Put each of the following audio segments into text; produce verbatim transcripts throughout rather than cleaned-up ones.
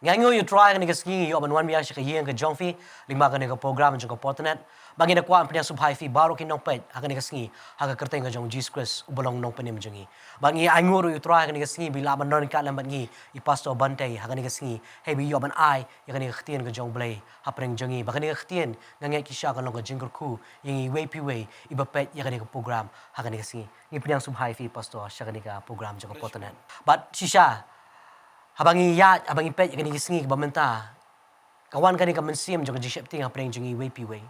Nga ainguh ïa U Trai ha kane ka sngi, ïoh ban wan biang sha ka ïing ka jong phi lyngba kane ka program jong ka Potternet. Ba ngin ïa kwah ban pynïasngewbha ïa phi baroh ki nongpeit ha kane ka sngi, ha ka kyrteng ka jong U Jisu Khrist uba long Nongpynim jong ngi. Ba ngi ainguh ruh ïa U Trai ha kane ka sngi ba i lah ban don ryngkat lem bad ngi i Pastor Bantei ha kane ka sngi, hei ba i ïoh ban ai ïa kane ka ktien ka jong U Blei hapdeng jong ngi. Ba kane ka ktien nga ngeit ki sha kan long ka jingkyrkhu ïa ngi iwei pa iwei iba peit ïa kane ka program ha kane ka sngi. Ngi pynïasngewbha ïa phi Pastor sha kane ka program jong ka Potternet. Bad shisha, haba ngi ïaid, haba ngi peit ïa kane ka sngi kaba mynta, ka wan kane ka mynsiem jong ka jingsheptieng hapdeng jong ngi iwei pa iwei.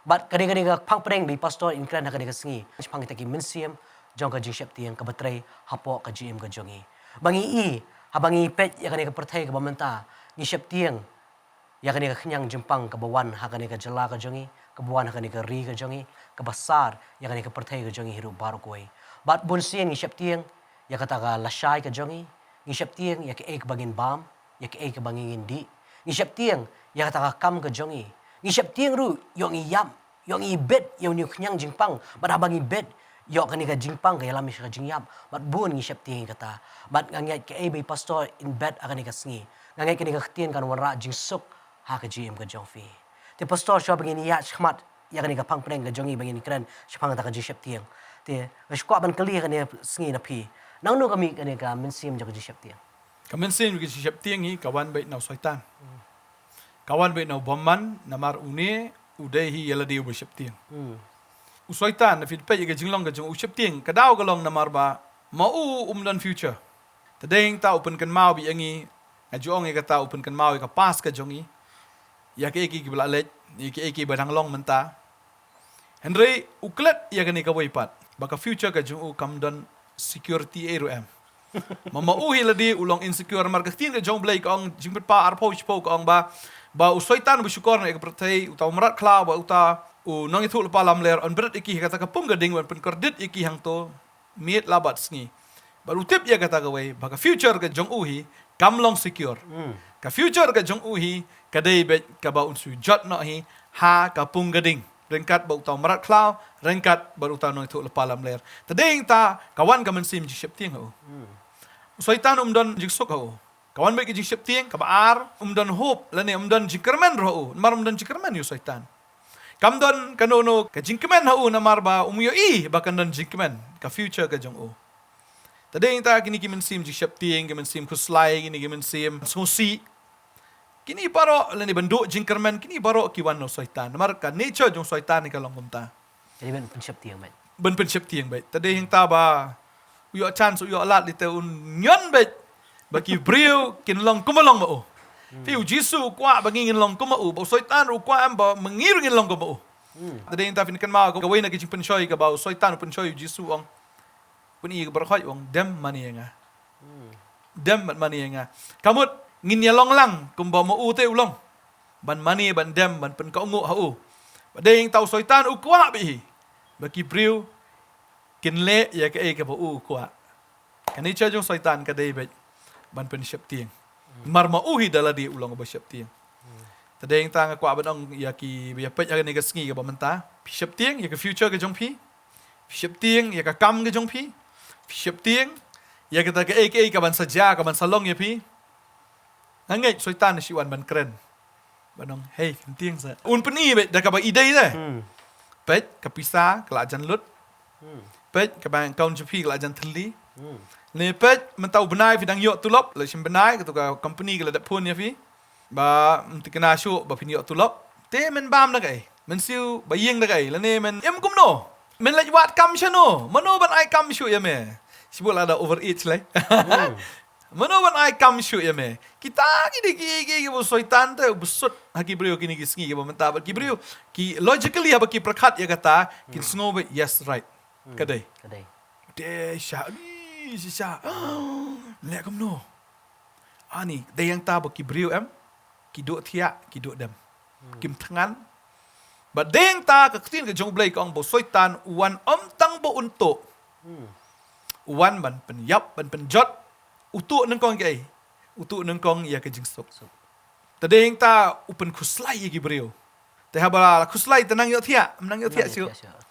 Bad kane, kane ka phang pdeng ba i Pastor in kren ha kane ka sngi, shaphang kita ki mynsiem jong ka jingsheptieng kaba trei hapoh ka jingim ka jong ngi. Ba ngi i, haba ngi peit ïa kane ka pyrthei kaba mynta, ngi sheptieng ïa kane ka khñiang jingpang kaba wan ha kane ka jylla ka jong ngi, kaba wan ha kane ka ri ka jong ngi, kaba sar ïa kane ka pyrthei ka jong ngi hi ruh baroh kawei. Bad bun sien ngi sheptieng ïa kata ka lashai ka jong ngi, ngi sheptieng ïa kaei kaba ngin bam, ïa kaei kaba ngin dih, ngi sheptieng ïa kata ka kam ka jong ngi, ngi sheptieng ruh ïoh ngi ïap, ïoh ngi bit ïa une u khñiang jingpang, bad haba ngi bit ïoh kane ka jingpang ka ïalam ïa ka jingïap, bad bun ngi sheptieng ïa kata. Bad nga ngeit kaei ba i Pastor in bet ha kane ka sngi, nga ngeit kane ka ktien kan wanrah jingsuk ha ka jingim ka jong phi. Te Pastor, shuwa ba ngin ïaid shakhmat ïa kane ka phang pdeng ka jong ngi ba ngin kren shaphang kata ka jingsheptieng, te nga shu kwah ban kylli ha kane ka sngi na phi, nangno ka mih kane ka mynsiem jong ka jingsheptieng? Ka mynsiem jong ka jingsheptieng hi ka wan beit na u Soitan. Ka wan beit na u bymman, namar une u dei hi ïa lade uba sheptieng. Hmm. U Soitan, na phi peit ïa ka jinglong ka jong u, sheptieng, ka daw ka long namar ba ma u um don future. Te dei hangta u pynkynmaw beit ïa ngi, nga ju ong ïa kata, u pynkynmaw ïa ka past ka jong ngi, ïa kiei kiei kiba la leit, ïa kiei kiei ba dang long mynta. Hynrei u klet ïa kane kawei pat, ba ka future ka jong u kam don security ei ruh em. Ma, ma u hi lade u long insecure, namar ka ktien ka jong U Blei ka ong, Jingpynpaw arphew shiphew ka ong ba, ba u Soitan uba shukor na ka pyrthei, uta u mrad khlaw bad uta u nongïathuhlypa lamler, yn bret ïa ki ha kata ka pung ka ding, ban pynkordit ïa ki hangto miet la bad sngi. Bad u tip ïa kata kawei, ba ka future ka jong u hi kam long secure. Hmm. Ka future ka jong u hi ka dei beit kaba un shu jot noh hi ha ka pung ka ding, ryngkat bad uta u mrad khlaw, ryngkat bad uta u nongïathuhlypa lamler. Te dei hangta ka wan ka mynsiem jingsheptieng ha u. Hmm. U Soitan um don jingsuk ha u. Ka wan beit ka jingsheptieng. Kaba ar, um don hope lane um don jingkyrmen ruh ha u, namar um don jingkyrmen ïa u Soitan. Kam don kano kano ka jingkmen ha u, namar ba um ïohi ba kan don jingkmen ka future ka jong u. Te dei hangta kine ki mynsiem jingsheptieng, ki mynsiem khuslai, kine ki mynsiem sngewsih, kine baroh lane ban duh jingkyrmen, kine baroh ki wan na u Soitan. Namar ka nature jong u Soitan hi ka long kumta. Ka dei ban pynsheptieng beit. Ban pynsheptieng beit. Te dei hangta ba u ïoh chance, u ïoh lad, lei te un ñion beit ba ki briew kin long kumba long ma u. Hmm. Phi, u Jisu u kwah ba ngi ngin long kum ma u, ba u Soitan ruh u kwah em ba ma ngi ruh ngin long kum ma u. Hmm. Te dei hangta phin kynmaw kawei na ki jingpynshoi kaba u Soitan u pynshoi u Jisu, u ong, pyn-i ïa ka baroh khoit, u ong, dem mane ïa nga. Hmm. Dem bad mane ïa nga. Ka mut ngin ïa long lang kumba ma u te u long. Ban mane, ban dem, ban pynkohnguh ha u. Bad dei hangta u Soitan u kwah beit hi ba ki briew kin leh ïa kaei kaba u u kwah. Ka nature jong u Soitan ka dei beit ban pynsheptieng. Hmm. Namar ma u hi da lade u long uba sheptieng. Hmm. Te dei hangta nga kwah ban ong ïa kiba ïa peit ha kane ka sngi kaba mynta, phi sheptieng ïa ka future ka jong phi? Phi sheptieng ïa ka kam ka jong phi? Phi sheptieng ïa kata kaei kaei kaban sa jia, kaban sa long ïa phi? Nga ngeit u Soitan u shu wan ban kren, ban ong, hei, khyndiat sa. Un pyni beit da kaba i dei te. Hmm. Peit, ka pisa ka la jan lut. Hmm. Peit, ka bank account jong phi ka la jan thylli. Hmm. Ne peit, mynta u bnai phi dang ïoh tulop, la shim bnai, kato ka company ka la dep phone ïa phi ba, ym thikna shuh ba phin ïoh tulop. Te men bam da kaei? Men siew ba ïeng da kaei? Lane men im kumno? Men leit wad kam shano? Mano ban ai kam shuh ïa me? Shibun lada overage lei. Hmm. Mano ban ai kam shuh ïa me? Kita ki dei ki, ki, kiba u Soitan te u bsut ha ki briew kine ki sngi kiba mynta. Bad ki briew ki logically haba ki pyrkhat ïa kata, kin, hmm, sngew beit, yes, right. Hmm. Ka dei. Ka dei. Te sha, ni, sha, sha. Leh kumno? Ani, dei hangta ba ki briew em, ki duh thiah, ki duh dem. Hmm. Kim thngan. Bad dei hangta ka ktien ka jong U Blei ka ong ba u Soitan u wan ym tang ba un tuh. Hmm. U wan ban pynïap, ban pynjot. U tuh nyngkong ïa kaei? U tuh nyngkong ïa ka jingsuk. Suk. Te dei hangta u pynkhuslai ïa ki briew. Te haba la khuslai te nang ïoh thiah, nang ïoh thiah shuh. Nang ïoh thiah shuh.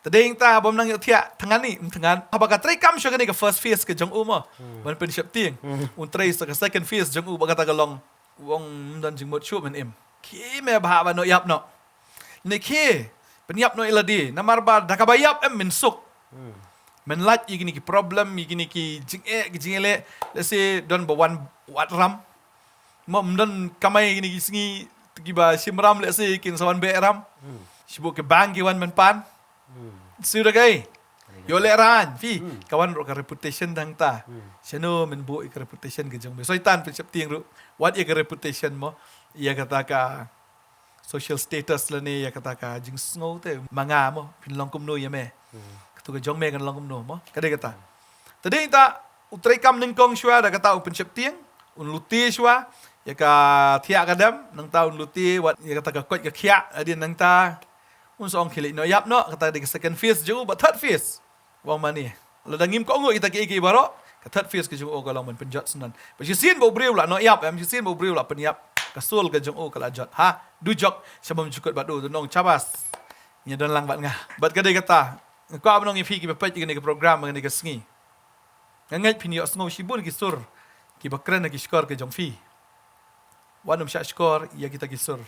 Te dei ta bym nang ïoh thiah thngan ni, ym thngan. Haba ka trei kam sha kane ka first phase ka jong u mo. Ban pynsheptieng. Un trei sa ka second phase jong u ba kata ka long. U ong ym don jingmut shuh men im. Khie me bha ba noh ïap noh. Ne khie pynïap noh ïa lade. Namar ba da kaba ïap em men suk. Men lait ïa kine ki problem, ïa kine ki jingeh, ki jingeh leh. Let's say don ba wan wad ram. Mo ym don kamai kine ki sngi kiba shim ram, let's say kin sa wan beh ram. Shibun ki bank ki wan ban pan. Shu da kai. Ïoh leh ran phi. Ka wan ruh ka reputation dang ta. Shano men buh ïa ka reputation ka jong me. Soitan pynsheptieng ruh. Wat ïa ka reputation mo. Ïa kata ka social status lane ïa kata ka jingsngew te. Ma nga mo phin long kumno ïa me. Katu ka jong me kan long kumno mo. Ka dei kata. Te dei ta u trei kam nyngkong shuwa da kata u pynsheptieng. Un lute shuwa ïa ka thiah ka dem, nangta un lute wat ïa kata ka koit ka khiah, hadien nangta un sa ong khie leit noh ïap noh, kata dei ka second phase jong u, bad third phase. Wang mane. Lada ngim kohnguh ïa kita kiei kiei baroh, ka third phase ka jong u ka long ban pynjot syndon. Ba shisien ba u briew la noh ïap, em shisien ba u briew la pynïap. Ka soul ka jong u ka la jot. Ha, dujok, sha bym jukut bad u, te nong shabas. Ngi don lang bad nga. Bad ka dei kata, nga kwah ban ong ïa phi kiba peit ïa kane ka program, ïa kane ka sngi. Nga ngeit phin ïohsngew shibun ki sur kiba kren ha ki shkor ka jong phi. Wat nym shah shkor ïa kita ki sur.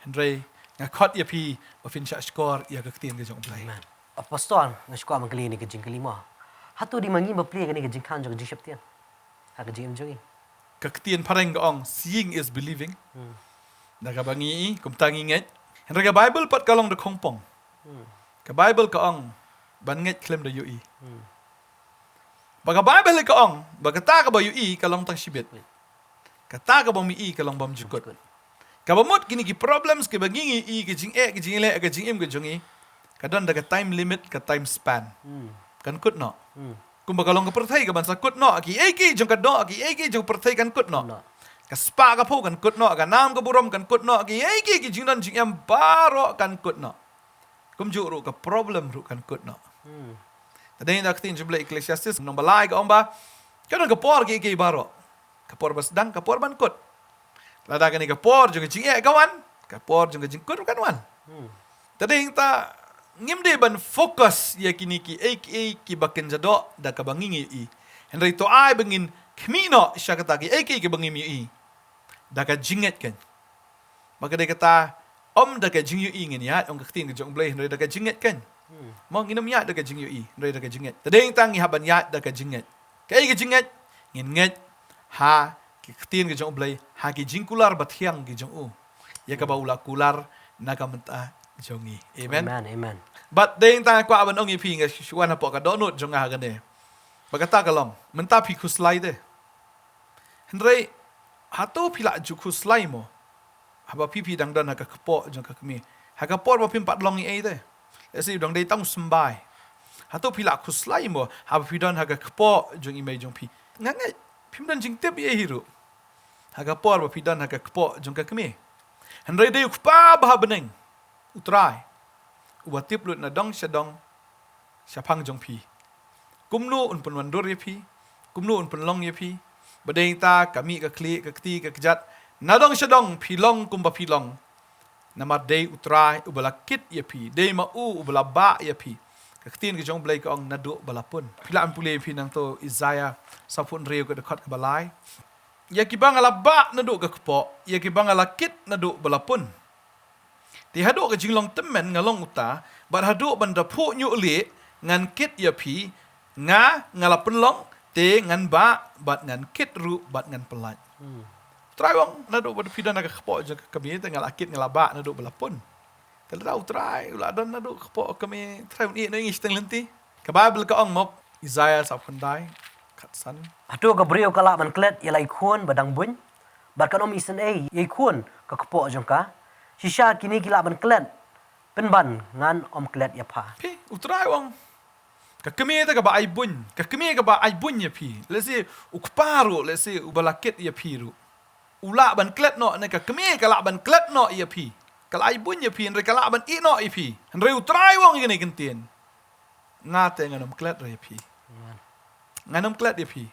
Hynrei nga khot ïa phi ba phin shah shkor ïa ka ktien ka jong U Blei. Amen. Pastor, nga shu kwah ban kylli kane ka jingkylli mo. Hato dei ma ngi ba plie kane ka jingkhang jong ka jingsheptieng ha ka jingim jong ngi? Ka ktien phareng ka ong, seeing is believing. Da kaba ngi i, kumta ngi ngeit. Hynrei ka Bible pat ka long da khongpong. Ka Bible ka ong, ban ngeit khlem da ïohi. Ba ka Bible ka ong ba kata kaba ïohi ka long tang shibit. Kata kaba ym ïohi ka long bymjukut. Kaba mut kine ki problems kiba ngi ngi i, ki jingeh, ki jingleh, ki jingim ki jong ngi, ka don da ka time limit, ka time span. Kan kut noh. Kumba ka long ka pyrthei ka ban sa kut noh, kiei kiei jong ka doh, kiei kiei jong ka pyrthei kan kut noh. Ka spah ka phew kan kut noh, ka nam ka burom kan kut noh, kiei kiei ki jingdon jingem baroh kan kut noh. Kumjuh ruh ka problem ruh kan kut noh. Te dei na ka ktien jong U Blei, Ecclesiastes nong ba lai ka ong ba ka don ka por kiei kiei baroh. Ka por ba sdang, ka por ban kut. Lada kane ka por jong ka jingeh ka wan, ka por jong ka jingkut ruh kan wan. Te dei ta ngim dei ban focus ïa kine kiei kiei kiba kynja doh da kaba ngi ngi i. Hynrei to ai ba ngin khmih noh sha kata kiei kiei kiba ngim ïohi. Da ka jingngeit kan. Ba ka dei kata, ym da ka jingïohi ngin ïaid, ong ka ktien ka jong U Blei, hynrei da ka jingngeit kan. Mo ngin ym ïaid da ka jingïohi, hynrei da ka jingngeit. Te dei tang ngi hap ban ïaid da ka jingngeit. Kaei ka jingngeit? Ngin ngeit ha ki ktien ka jong U Blei, ha ki jingkular bathiang ki jong u. Ïa kaba u la kular na ka bynta jong ngi. Amen. Amen, amen. Bad dei tang kwah ban ong ïa phi, nga shu wan hapoh ka dohnud jong nga ha kane. Ba kata ka long, mynta phi khuslai te. Hynrei hato phi lah ju khuslai mo? Haba phi phi dang don ha ka kpoh jong ka kmie. Ha ka por ba phim pat long ei ei te. Let's say u dang dei tang u symbai. Hato phi lah khuslai mo? Haba phi don ha ka kpoh jong i mei jong phi. Nga ngeit phim don jingtip ei ei hi ruh. Ha ka por ba phi don ha ka kpoh jong ka kmie. Hynrei dei u Kpa ba ha bneng, U Trai, uba tip lut na dong sha dong shaphang jong phi. Kumno un pynwandur ïa phi, kumno un pynlong ïa phi. Ba dei ta ka mih ka khlieh, ka kti ka kjat, na dong sha dong phi long kumba phi long. Namar dei U Trai uba la kit ïa phi, dei ma u uba la bah ïa phi. Ka ktien ka jong U Blei ka ong naduh ba la pun. Phi lah ban pule ïa phi nangto Isaiah sawphew hynriew ka dkhot kaba lai. Ïa kiba nga la bah naduh ka kpoh, ïa kiba nga la kit naduh ba la pun. Te haduh ka jinglong tymmen nga long uta, bad haduh ban da phuh ñiuh lieh ngan kit ïa phi. Nga, nga la pynlong, te ngan bah, bad ngan kit ruh, bad ngan pyllait. Trai u ong naduh ba phi don ha ka kpoh jong ka kmie te nga la kit nga la bah naduh ba la pun. Te lada U Trai u la don naduh ka kpoh ka kmie, Trai un ïeh noh ïa ngi shiteng lynti. Ka Bible ka ong mo, Isaiah sawphew khyndai, khatsan. Hato ka briew ka lah ban klet ïa la i khun ba dang buiñ, bad kan ym isynei ïa i khun ka kpoh jong ka? Shisha kine ki lah ban klet, pynban ngan ym klet ïa pha. Phi, U Trai u ong. Ka kmie te kaba ai buiñ, ka kmie kaba ai buiñ ïa phi. Let's say u kpa ruh, let's say uba la kit ïa phi ruh, u lah ban klet noh, ne ka kmie ka lah ban klet noh ïa phi. Ka la ai buiñ ïa phi, hynrei ka lah ban ïeh noh ïa phi. Hynrei U Trai u ong ïa kane ka ktien. Nga te ngan ym klet ruh ïa phi. Ngan ym klet ïa phi.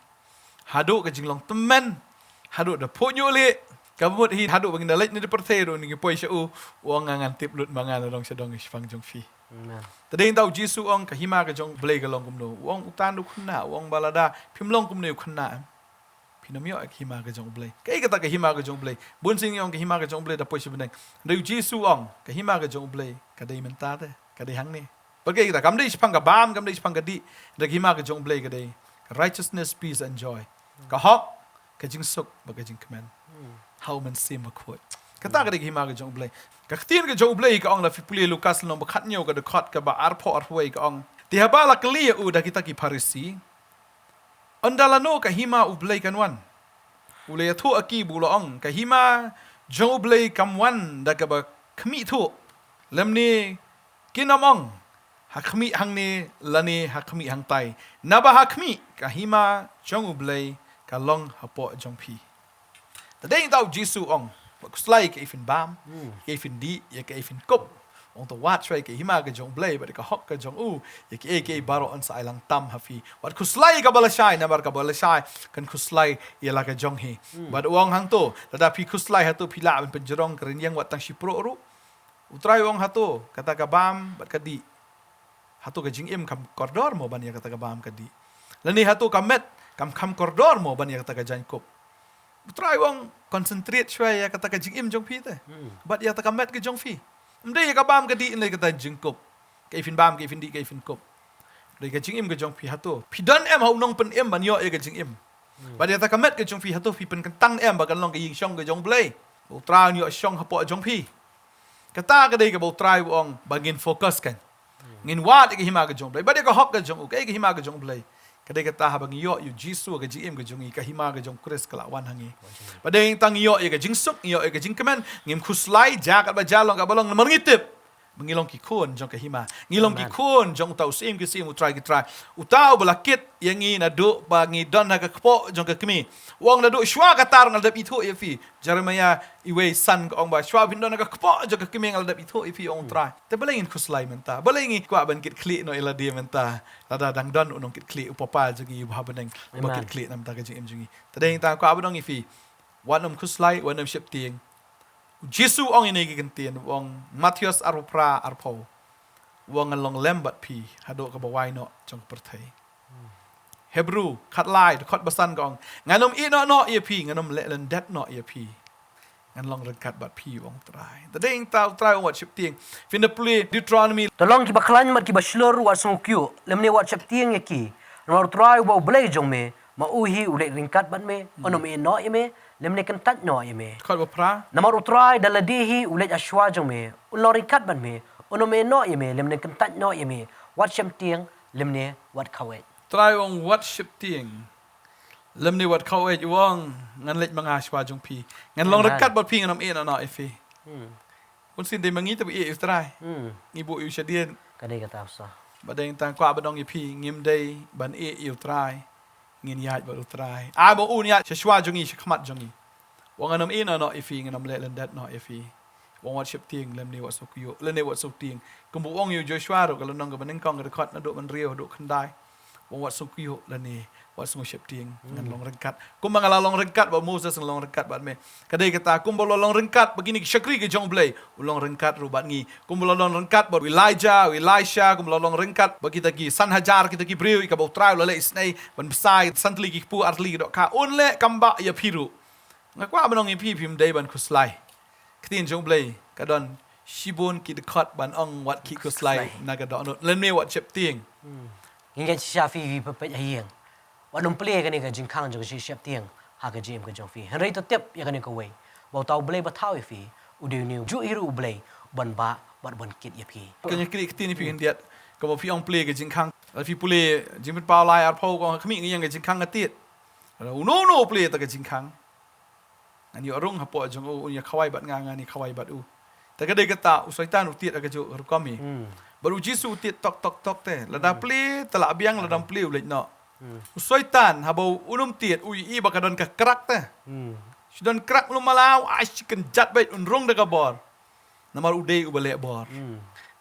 Haduh ka jinglong tymmen, haduh da phuh ñiuh lieh. Ka mut hi haduh ba ngin da leit na ka pyrthei ruh ngi poi sha u, u ong nga ngan tip lut ma nga na dong sha dong shaphang jong phi. Amen. Te dei nda u Jisu u ong ka hima ka jong u Blei ka long kumno. U ong uta u khynnah, u ong ba lada phim long kumne u khynnah em, phin ym ïoh ïa ka hima ka jong u Blei. Kaei kata ka hima ka jong u Blei? Bun sien ngi ong ka hima ka jong u Blei da poi sha bneng. Hynrei u Jisu u ong ka hima ka jong u Blei ka dei mynta te, ka dei hangne. Ba kaei kata? Kam dei shaphang ka bam, kam dei shaphang ka dih. Hynrei ka hima ka jong u Blei ka dei ka righteousness, peace and joy. Ka hok, ka jingsuk bad ka jingkmen ha u Mynsiem Bakhuid. Kata ka dei ka hima ka jong u Blei. Ka ktien ka jong u Blei ka ong, lada phi pule Lukas lynnong ba khathynñiew ka dkhot kaba arphew, arphew wei ka ong, te haba la kylli ïa u da kita ki Pharisi, ynda lano ka hima u Blei kan wan, u la ïathuh ïa ki bad u la ong, ka hima jong u Blei kam wan da kaba khmih thuh, lymne kin ym ong ha khmih hangne lane ha khmih hangtai, naba ha khmih ka hima jong u Blei ka long hapoh jong phi. Te dei nda u Jisu u ong, wat khuslai ïa kaei phin bam, ïa kaei phin dih, ïa kaei phin kup. U ong to wad shuwa ïa ka hima ka jong u Blei bad ka hok ka jong u, ïa kaei kaei baroh yn sa ai lang tam ha phi. Wat khuslai ïa kaba lashai, namar kaba lashai kan khuslai ïa la ka jong hi. Bad u ong hangto, lada phi khuslai hato phi lah ban pynjrong ka rynïeng wat tang shi pruh ruh? U Trai u ong hato kata ka bam bad ka dih, hato ka jingim kam kordor mo ban ïa kata ka bam ka dih? Lane hato ka met kam kham kordor mo ban ïa kata ka jaiñkup? U Trai u ong concentrate shuwa ïa kata ka jingim jong phi te, bad ïa kata ka met ka jong phi. Ym dei ïa ka bam ka dih ne kata jingkup, kaei phin bam, kaei phin dih, kaei phin kup. Dei ka jingim ka jong phi, hato phi don em ha u Nongpynim ban ïoh ïa ka jingim? Bad ïa kata ka met ka jong phi, hato phi pynkyntang em ba kan long ka ïingshong ka jong u Blei, ba u Trai un ïoh shong hapoh jong phi? Kata ka dei kaba u Trai u ong ba ngin focus kan. Ngin wad ïa ka hima ka jong u Blei bad ïa ka hok ka jong u. Kaei ka hima ka jong u Blei? Ka dei kata haba ngi ïoh ïa u Jisu ha ka jingim ka jong ngi, ka hima ka jong u Khrist ka la wan ha ngi. Bad dei tang ngi ïoh ïa ka jingsuk, ngi ïoh ïa ka jingkmen, ngim khuslai, jia katba jia, long kaba long, namar ngi tip ba ngi long ki khun jong ka hima. Ngi long ki khun jong uta u Syiem ki syiem, u Trai ki trai. Uta uba la kit ïa ngi naduh ba ngi don ha ka kpoh jong ka kmie. U ong naduh shuwa kata ruh nga la dep ithuh ïa phi. Jeremiah wei san ka ong ba shuwa phin don ha ka kpoh jong ka kmie nga la dep ithuh ïa phi, ong u Trai. Te balei ngin khuslai mynta? Balei ngi kwah ban kitkhlieh noh ïa lade mynta? Lada dang don u Nongkitkhlieh, u Papa jong ngi uba ha bneng, uba kitkhlieh na ka bynta ka jingim jong ngi. Te dei tang kwah ban ong ïa phi, wat nym khuslai, wat nym sheptieng. U Jisu u ong ïa ngi ha ki kyntien, u ong, Mathaios arphew phra arphew, u ong, ngan long lem bad phi haduh kaba wai noh jong ka pyrthei. Hebru khatlai, dkhot ba san ka ong, ngan nym ïehnoh noh ïa phi, ngan nym leh lyndet noh ïa phi, ngan long ryngkat bad phi, u ong u Trai. Te dei tang u Trai u ong wat sheptieng. Phin da pule Deuteronomy. To long kiba khlaiñ bad kiba shlur, wat sngewkyiuh lymne wat sheptieng ïa ki. Namar u Trai uba u Blei jong me, ma u hi u leit ryngkat bad me, un nym ïehnoh ïa me lymne kyntait noh ïa me. Dkhot ba phra. Namar u Trai da lade hi u leit ha shuwa jong me, un long ryngkat bad me, un nym ïehnoh ïa me lymne kyntait noh ïa me. Wat sheptieng lymne wat khawieit. Trai u ong wat sheptieng lymne wat khawieit, u ong, ngan leit ma nga ha shuwa jong phi, ngan long ryngkat bad phi, ngan nym ïehnoh noh ïa phi. Bun sien dei ma ngi te ba ïeh ïa u Trai. Ngi buh ïa u shadien. Ka dei kata u sa. Bad dei tang kwah ban ong ïa phi, ngim dei ban ïeh ïa u Trai, ngin ïaid bad u Trai. Ai ba un ïaid sha shuwa jong ngi, sha khmat jong ngi. U ong ngan nym ïehnoh noh ïa phi, ngan nym leh lyndet noh ïa phi. U ong wat sheptieng lymne wat sngewkyiuh lymne wat sngewtieng. Kumba u ong ïa u Joshua ruh, ka lynnong kaba nyngkong, ka dkhot naduh ba hynriew haduh khyndai. U ong wat sngewkyiuh lane wat sngewsheptieng, ngan long ryngkat. Kumba nga la long ryngkat bad u Moses, ngan long ryngkat bad me. Ka dei kata, kumba u la long ryngkat bad kine ki shakri ki jong u Blei, u long ryngkat ruh bad ngi. Kumba u la long ryngkat bad u Elijah, u Elisha, kumba u la long ryngkat bad kita ki san hajar, kita ki briew ïa kiba u Trai u la leh isynei ban bsa ïa san tylli ki kpu, ar tylli ki dohkha, un leh kam bha ïa phi ruh. Nga kwah ban ong ïa phi, phim dei ban khuslai. Ktien jong u Blei ka don shibun ki dkhot ban ong wat khie khuslai na ka dohnud lymne wat sheptieng. Ngin ïa shisha phi, phi peit ha ïing. Wat nym plie ïa kane ka jingkhang jong ka jingsheptieng ha ka jingim ka jong phi. Hynrei to tip ïa kane kawei, ba uta u Blei ba thaw ïa phi u dei une u juh hi ruh u Blei ban bah bad ban kit ïa phi. Kane ka ktien ïa phi khyndiat, kaba phi ong plie ka jingkhang. Lada phi pule Jingpynpaw lai arphew ka ong, ha khmih nga ïeng ka jingkhang nga tied. Lada uno uno u plie ïa kata ka jingkhang, ngan ïoh rung hapoh jong u, un ïa khawai bad nga, ngan ïa khawai bad u. Te ka dei kata, u Soitan u tied ha kajuh ka rukom hi. Bad u Jisu u tied tok tok tok te. Lada plie te lah biang, lada ym plie u leit noh. U Soitan haba un ym tied, u ïohi ba ka don ka krak te. Shi don krak lum malau, ai shi kynjat beit, un rung da ka bor. Namar u dei uba leh bor.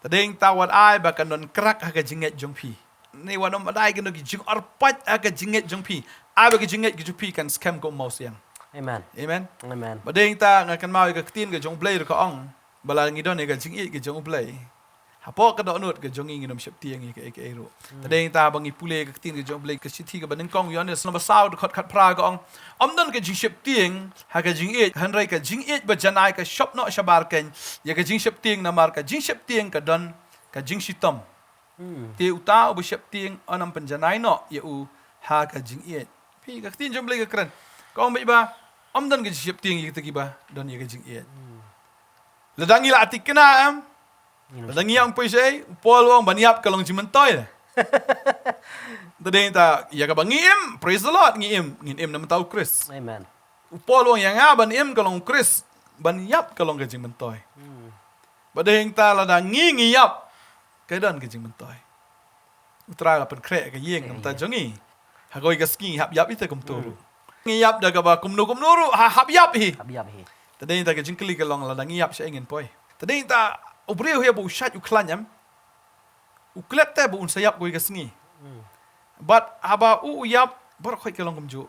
Te dei tang wat ai ba kan don krak ha ka jingngeit jong phi. Ne wat nym ai kano ki jingor pait ha ka jingngeit jong phi. Ai ba ka jingngeit ka jong phi kan skhem kum u mawsiang. Amen. Amen. Amen. Ba dei tang nga kynmaw ïa ka ktien ka jong u Blei ruh ka ong, ba la ngi don ïa ka jingïeit ka jong u Blei, Hapoh ka dohnud ka jong ngi ngin ym sheptieng ïa kaei kaei ruh. Te dei ta ba ngi pule ka ktien ka jong U Blei, ka shithi kaba nyngkong Ïoannis lynnong ba saw dkhot khatphra ka ong, ym don ka jingsheptieng ha ka jingïeit, hynrei ka jingïeit ba janai ka shop noh shabar keiñ ïa ka jingsheptieng, namar ka jingsheptieng ka don ka jingshitom. Te uta uba sheptieng yn ym pynjanai noh ïa u ha ka jingïeit. Phi, ka ktien jong U Blei ka kren, ka ong beit ba ym don ka jingsheptieng ïa kita kiba don ïa ka jingïeit. Lada ngi la thikna, em, lada ngi ïa ong poi shaei, u Paul u ong ban ïap ka long jingmyntoi. Te dei ta ïa kaba ngi im, praise the Lord, ngi im, ngin im na bynta U Khrist. Amen. U Paul u ong ïa nga ban im ka long U Khrist, ban ïap ka long ka jingmyntoi. Ba dei ta lada ngi ngi ïap, ka don ka jingmyntoi. U Trai la pynkhreh ka ïing na bynta jong ngi. Ha kawei ka sngi hap ïap hi te kumto ruh. Ngi ïap da kaba kumno kumno ruh, ha, hap ïap hi. Hap ïap hi. Te dei ta ka jingkylli ka long lada ngi ïap shaei ngin poi. Te dei ta u briew hi ba u shait u khlaiñ, em, u klet te ba un sa ïap kawei ka sngi. Bad haba u, u ïap, baroh khoit ka long kumjuh.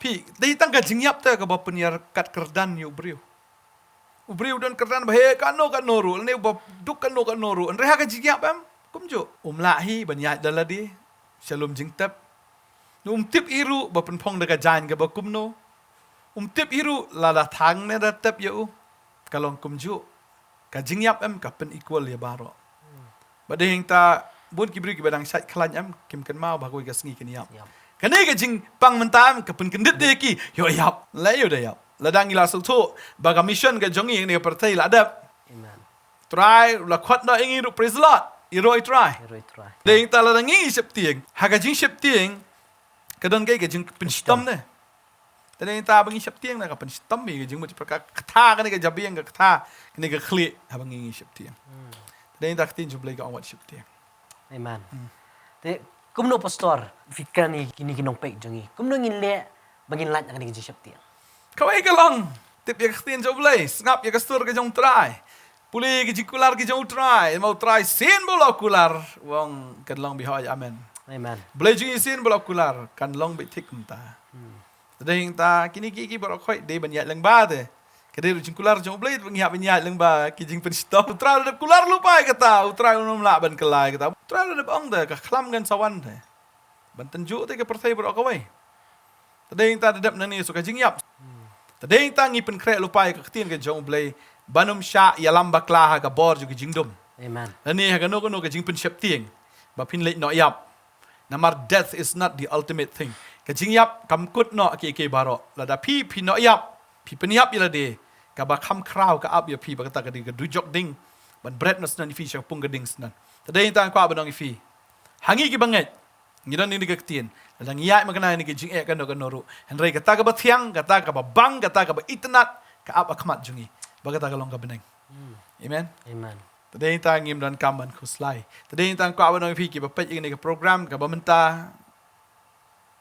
Phi, dei tang ka jingïap te kaba pynïar kat kyrdan ïa u briew. U briew don kyrdan ba heh katno katno ruh, lane ba duk katno katno ruh, hynrei ha ka jingïap, em, kumjuh. Um lah hi ban ïaid da lade sha lum jingtep. Um tip hi ruh ba pynphong da ka jaiñ kaba kumno. Um tip hi ruh lada thang ne da tep ïa u. Ka long kumjuh. Ka jingïap, em, ka pyn-equal ïa baroh. Ba dei ta bun ki briew kiba dang shait khlaiñ, em, kim kynmaw ba ha kawei ka sngi kin ïap. Kane ka jingpang mynta, em, ka pynkyndit ïa ki, ïoh ïap. La ïoh da ïap. Lada ngi la sngewthuh ba ka mission ka jong ngi ne ka pyrthei la dep. Amen. Trai la khot noh ïa ngi ruh, praise the Lord. Ïaroh ïa u Trai. Ïaroh ïa u Trai. Dei ta lada ngi sheptieng, ha ka jingsheptieng ka don kaei, ka jingpynshitom ne. Te dei ta ba ngi sheptieng na ka pynshitom, ka jingmut, ka kata kane ka jabieng, ka kata kane ka khlieh, haba ngi ngi sheptieng. Te dei ta ka ktien jong U Blei ka ong wat sheptieng. Amen. Te kumno, Pastor, phi kren ïa kine ki nongpeit jong ngi, kumno ngin leh ba ngin lait na kane ka jingsheptieng? Kawei ka long, tip ïa ka ktien jong U Blei, sngap ïa ka sur ka jong U Trai. Pule ïa ki jingkular ki jong U Trai, ma U Trai sien ba u la kular, u ong kan long beit hooid, amen. Amen. U Blei jong ngi sien ba u la kular, kan long beit thik kumta. Te dei ta kine ki, ki baroh khoit dei ban ïaid lyngba te. Ka dei ruh jingkular jong U Blei ba ngi hap ban ïaid lyngba ki jingpynshitom. U Trai u la dep kular lypa ïa kata, U Trai um lah ban kylla ïa kata. U Trai u la dep ong te ka khlam kan sa wan te. Ban tynjuh te ka pyrthei baroh kawei. Te dei ta da dep nangne sha ka jingïap. Te dei ta ngi pynkhreh lypa ïa ka ktien ka jong U Blei ban ym shah ïalam bakla ha ka bor jong ka jingdum. Amen. Lane ha kano kano ka jingpynsheptieng ba phin leit noh ïap. Namar death is not the ultimate thing. Ka jingïap kam kut noh kiei kiei baroh. Lada phi, phi noh ïap, phi pynïap ïa lade, kaba kham khraw ka ap ïa phi ba kata ka dei ka dujok ding ban bret noh syndon ïa phi sha ka pung ka ding syndon. Te dei ta nga kwah ban ong ïa phi, ha ngi kiba ngeit, ngi don ïa kane ka ktien. Lada ngi ïaid makna ïa kane ka jingeh kano kano ruh, hynrei kata kaba thiang, kata kaba bang, kata kaba itynnad ka ap ha khmat jong ngi. Ba kata ka long ka bneng. Amen. Amen. Te dei ta ngim donkam ban khuslai. Te dei ta nga kwah ban ong ïa phi kiba peit ïa kane ka program kaba mynta,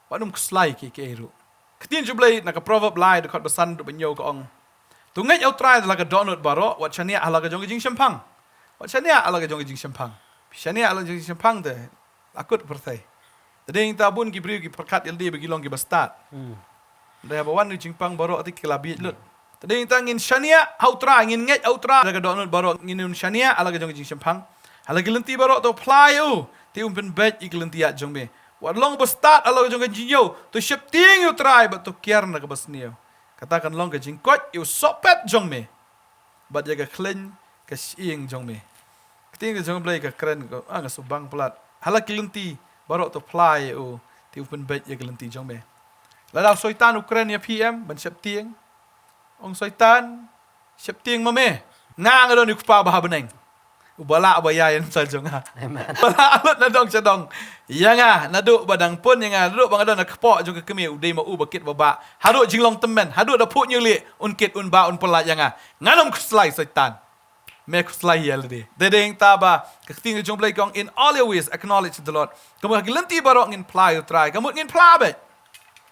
wat nym khuslai kiei kiei ruh. Ka ktien jong U Blei na ka Proverb lai dkhot ba san haduh ba hynñiew ka ong, to ngeit ha U Trai da la ka dohnud baroh, wat shaniah ha la ka jong ka jingshemphang. Wat shaniah ha la ka jong ka jingshemphang. Phi shaniah ha la ka jong ka jingshemphang te la kut pyrthei. Te dei ta bun ki briew ki pyrkhat ïa lade ba ki long kiba stad. Te haba wan ka jingpang baroh te ki la bieit lut. Te dei ta ngin shaniah ha U Trai, ngin ngeit ha U Trai da ka dohnud baroh, ngin ym shaniah ha la ka jong ka jingshemphang. Ha la ki lynti baroh to phla ïa u, te un pynbeit ïa ki lynti ïaid jong me. Wat long ba stad ha la ka jong ka jingïew, to sheptieng ïa U Trai bad to kiar na kaba sniew. Kata kan long ka jingkoit ïa u sohpet jong me bad ïa ka khleiñ ka shyieng jong me. Ka ktien ka jong U Blei ka kren ka, ah, nga sngewbang palat. Ha la ki lynti baroh to phla ïa u, te u pynbeit ïa ki lynti jong me. Lada u Soitan u kren ïa phi, em, ban sheptieng, ong Soitan, sheptieng ma me. Nga nga don ïa u Kpa ba ha bneng, uba lah uba ïaid ïa nta jong nga. Amen. Ba lah lut na dong sha dong ïa nga, naduh ba dang pun ïa nga, naduh ba nga don ha ka kpoh jong ka kmie, u dei ma u ba kit ba bah. Haduh jinglong tymmen, haduh da phuh hynñiewlieh, un kit un bah un pyllait ïa nga. Ngan ym khuslai Soitan. Me khuslai ïa lade. Te dei ta ba ka ktien ka jong U Blei ka ong, in all your ways acknowledge the Lord. Ka mut ha ki lynti baroh ngin phla ïa U Trai. Ka mut ngin phla beit.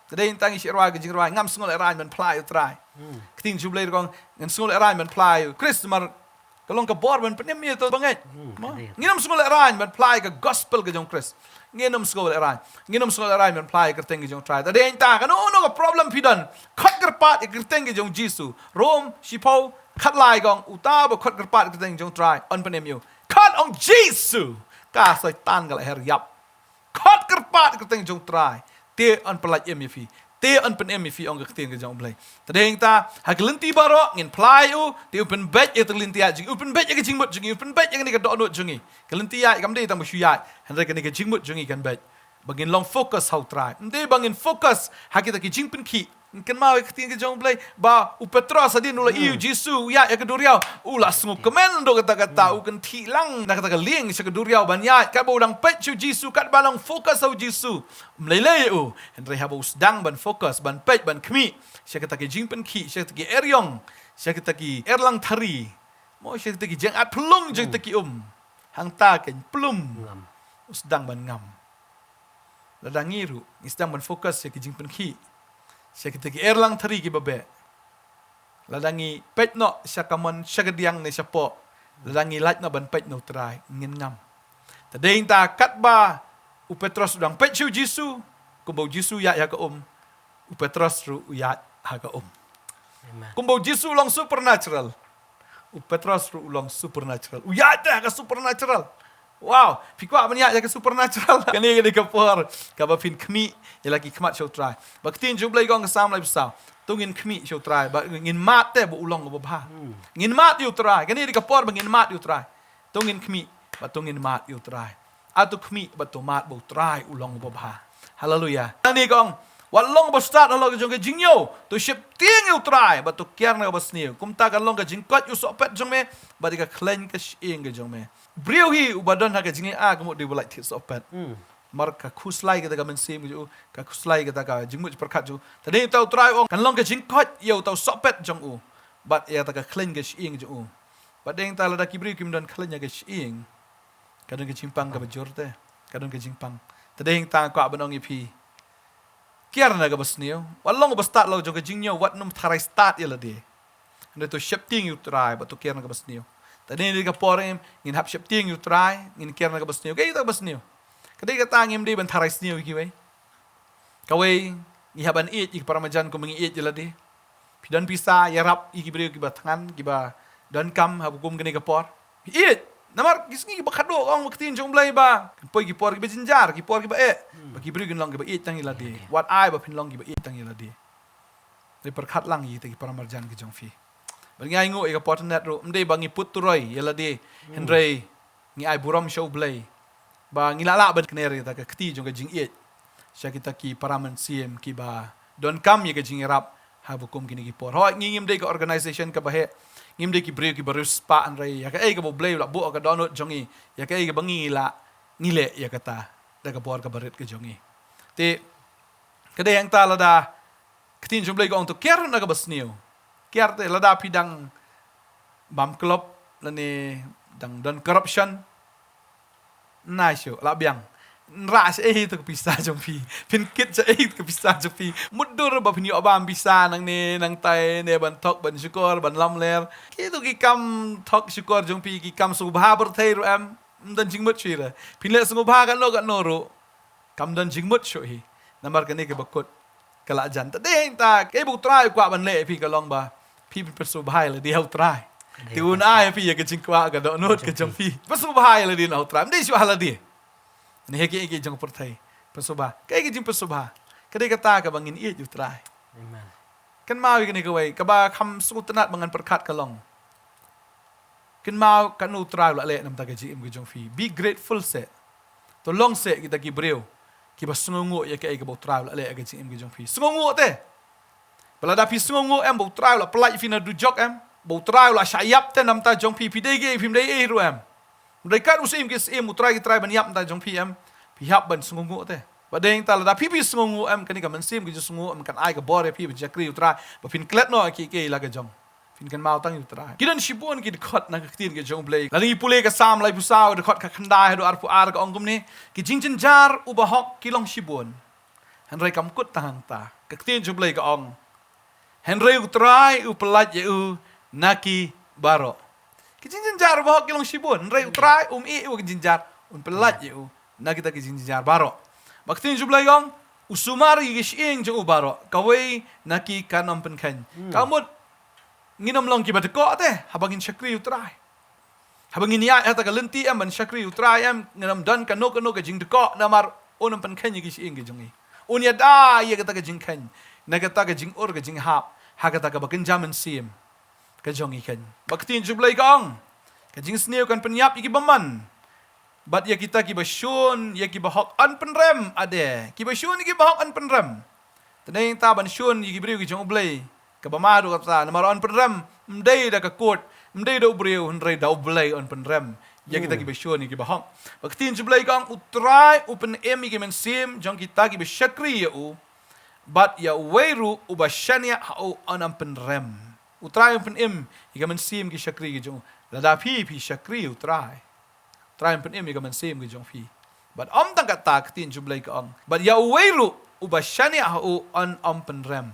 Te dei ta ngi shu rwai ka jingrwai, ngam sngew lehraiñ ban phla ïa U Trai. Ka ktien jong U Blei ka ong, ngin sngew lehraiñ ban phla ïa U Khrist namar ka long ka bor ban pynim ïa uto uba ngeit. Mo? Ngin ym sngew lehraiñ ban phla ïa ka gospel ka jong U Khrist. Ngin ym sngew lehraiñ. Ngin ym sngew lehraiñ ban phla ïa ka kyrteng ka jong U Trai. Te dei ta kano kano ka problem phi don, khot kyrpad ïa ka kyrteng ka jong U Jisu. Rom shiphew khatlai ka ong, uta uba khot kyrpad ïa ka kyrteng ka jong U Trai, yn pynim ïa u. Khot Ong Jisu, ka Soitan ka la her ïap. Khot kyrpad ïa ka kyrteng jong U Trai. Te yn pyllait im ïa phi. Te yn pynim ïa phi, ong ka ktien ka jong U Blei. Te dei hangta, ha ka lynti baroh ngin phla ïa u, te u pynbeit ïa ka lynti ïaid jong ngi, u pynbeit ïa ka jingmut jong ngi, u pynbeit ïa kane ka dohnud jong ngi. Ka lynti ïaid kam dei tang ba shu ïaid, hynrei kane ka jingmut jong ngi kan beit. Ba ngin long focus ha U Trai. Ym dei ba ngin focus ha kita ki jingpynkhih. Kynmaw ïa ka ktien ka jong U Blei ba u Petros hadien u la ïohi u Jisu u ïaid ïa ka duriaw, u la sngewkmen, dok kata kata, u kynthih lang na kata ka lieng sha ka duriaw ban ïaid, katba u dang peit sha u Jisu, katba dang focus ha u Jisu. Ym lei lei u, hynrei haba u sdang ban focus, ban peit, ban khmih sha kita ki jingpynkhih, sha kita ki eriong, sha kita ki erlang thari, mo, sha kita ki jingïaid phyllung jong kita ki um, hangta kan plum. Ngam. U sdang ban ngam. Lada ngi ruh ngi sdang ban focus sha ki jingpynkhih, sha kita ki erlang thari kiba beh, lada ngi peit noh sha kamon, sha kadiang ne shapoh, lada ngi lait noh ban peit na U Trai, ngin ngam. Te dei hangta, katba u Petros u dang peit sha u Jisu, kumba u Jisu u ïaid ha ka um, u Petros ruh u ïaid ha ka um. Amen. Kumba u Jisu u long supernatural, u Petros ruh u long supernatural. U ïaid te ha ka supernatural. Wow, phi kwah ban ïaid ha ka supernatural? Kane ka dei ka por kaba phin khmih ïa la ki khmat sha U Trai. Ba ka ktien jong U Blei ka ong ha ka Salm laiphew saw, to ngin khmih sha U Trai, ba ngin mad te ba u long uba bha. Ngin mad ïa U Trai. Kane ka dei ka por ba ngin mad ïa U Trai. To ngin khmih bad to ngin mad ïa U Trai. Ato khmih bad to mad ba U Trai u long uba bha. Haleluia. Hangne ka ong, wat long uba stad halor ka jong ka jingñiew, to sheptieng ïa U Trai bad to kiar na kaba sniew. Kumta kan long ka jingkoit ïa u sohpet jong me bad ïa ka khleiñ ka shyieng ka jong me. Briew hi uba don ha ka jingïa ka mut dei uba lait thied sohpet. Namar ka khuslai kata ka mynsiem ka jong u, ka khuslai kata ka jingmut jingpyrkhat jong u. Te dei hangta U Trai u ong kan long ka jingkoit ïa uta u sohpet jong u bad ïa kata ka khleiñ ka shyieng jong u. Bad dei hangta lada ki briew kim don khleiñ ha ka shyieng, ka don ka jingpang kaba jur te. Ka don ka jingpang. Te dei hangta nga kwah ban ong ïa phi, kiar na kaba sniew. Wat long uba stad halor jong ka jingñiew, wat nym tharai stad ïa lade. Hynrei to sheptieng ïa U Trai bad to kiar na kaba sniew. Te dei hangta ka por ngin hap sheptieng ïa U Trai, ngin kiar na kaba sniew. Kaei kata kaba sniew? Ka dei kata ngim dei ban tharai sniew ïa kiwei. Kawei, ngi hap ban ïeit ïa ki para marjan kumba ngi ïeit ïa lade. Phi don pisa, ïarap ïa ki briew kiba thngan, kiba donkam ha kum kane ka por. Phi ïeit. Namar ki sngi kiba khadduh, ong ka ktien jong U Blei ba kan poi ki por kiba jynjar, ki por kiba eh. Ba ki briew kin long kiba ïeit tang ïa lade. Wat ai ba phin long kiba ïeit tang ïa lade. Te pyrkhat lang ïa kita ki para marjan ki jong phi. Bad ngi ainguh ïa ka por tynrai ruh, ym dei ba ngi put turoi ïa lade, hynrei ngi ai burom sha U Blei ba ngi lah lah ban kner ïa kata ka kti jong ka jingïeit sha kita ki para mynsiem kiba donkam ïa ka jingïarap ha ba kum kine ki por. Hooid, ngi ngim dei ka organisation kaba heh, ngim dei ki briew kiba riewspah, hynrei ïa kaei kaba U Blei u la buh ha ka dohnud jong ngi, ïa kaei kaba ngi lah, ngi leh ïa kata da ka bor kaba rit ka jong ngi. Te ka dei hangta lada ka ktien jong U Blei ka ong to kiar na kaba sniew. Kiar te, lada phi dang bam klop lane dang don corruption, nai shuh, lah biang. Nrah shaei to ka pisa jong phi? Phin kit shaei to ka pisa jong phi? Mutdur ba phin ïoh bam pisa nangne nangtai ne ban thok, ban shukor, ban lamler? Kito ki kam thok shukor jong phi, ki kam sngewbha pyrthei ruh em? Ym don jingmut shuh hi re. Phin leh sngewbha katno katno ruh, kam don jingmut shuh hi. Namar kane kaba kut ka la jan. Te dei hangta kaei ba U Trai u kwah ban leh ïa phi ka long ba phi pynsngewbha ïa lade ha U Trai. Te un ai ïa phi ïa ka jingkwah ka dohnud ka jong phi. Pynsngewbha ïa lade na U Trai, ym dei shuh ha lade ne ha kiei kiei jong pyrthei. Pynsngewbha. Kaei ka jingpynsngewbha? Ka dei kata kaba ngin ïeit ïa U Trai. Amen. Kynmaw ïa kane kawei kaba kham sngewtynnat ba ngan pyrkhat ka long, kynmaw katno U Trai u la leh na bynta ka jingim ka jong phi. Be grateful seh. To long seh kita ki briew kiba sngewnguh ïa kaei kaba U Trai u la leh ha ka jingim ka jong phi. Sngewnguh te. Ba lada phi sngewnguh em ba U Trai u la pyllait ïa phi na dujok em, ba U Trai u la shah ïap te na bynta jong phi, phi dei kiei, phim dei ei ruh em. Hynrei kat u Syiem ki syiem, U Trai ki trai ban ïap na bynta jong phi em, phi hap ban sngewnguh te. Ba dei hangta lada phi, phi sngewnguh em, kane ka mynsiem ka jingsngewnguh em kan ai ka bor ïa phi ban shakri U Trai ba phin klet noh ïa kiei kiei la ka jong. Phin kynmaw tang ïa U Trai. Ki don shibun ki dkhot na ka ktien ka jong U Blei. Lada ngi pule ka Salm laiphew saw, dkhot ka khyndai haduh arphew ar, ka ong kumne: Ki jingjynjar u bahok ki long shibun, hynrei kam kut tang hangta. Ka ktien jong U Blei ka ong: Hynrei U Trai u pyllait ïa u na ki baroh. Ki jingjynjar u bahok ki long shibun, hynrei U Trai um ïeh ïa u ha ki jingjynjar, un pyllait ïa u na kita ki jingjynjar baroh. Ba ka ktien jong U Blei ka ong: U sumar ïa ki shyieng jong u baroh, kawei na ki kam nym pynkheiñ. Ka mut ngin ym long kiba dkoh te haba ngin shakri U Trai. Haba ngin ïaid ha kata ka lynti em ban shakri ïa u Trai em, ngin ym don kano kano ka jingdkoh namar un ym pynkheiñ ïa ki shyieng ki jong ngi. Un ïada ïa kata ka jingkheiñ na kata ka jingur ka jinghap ha kata kaba kynja mynsiem ka jong ngi kheiñ. Ba ka ktien jong u Blei ka ong, ka jingsniew kan pynïap ïa ki bymman, bad ïa kita kiba shun ïa kiba hok yn pynrem, ade. Kiba shun ïa kiba hok yn pynrem. Te dei nangta ban shun ïa ki briew ki jong u Blei, kaba ma haduh katta, namar yn pynrem ym dei da ka court, ym dei da u briew, hynrei da u Blei yn pynrem ïa kita kiba shun ïa kiba hok. Ba ka ktien jong u Blei ka ong, u Trai u pynim ïa ki mynsiem jong kita kiba shakri ïa u, bad ïa uwei ruh uba shaniah ha u yn ym pynrem. U Trai u pynim ïa ki mynsiem ki shakri ki jong u. Lada phi, phi shakri ïa u Trai, u Trai un pynim ïa ka mynsiem ka jong phi. Bad ym tang katta, ka ktien jong u Blei ka ong, bad ïa uwei ruh uba shaniah ha u yn ym pynrem.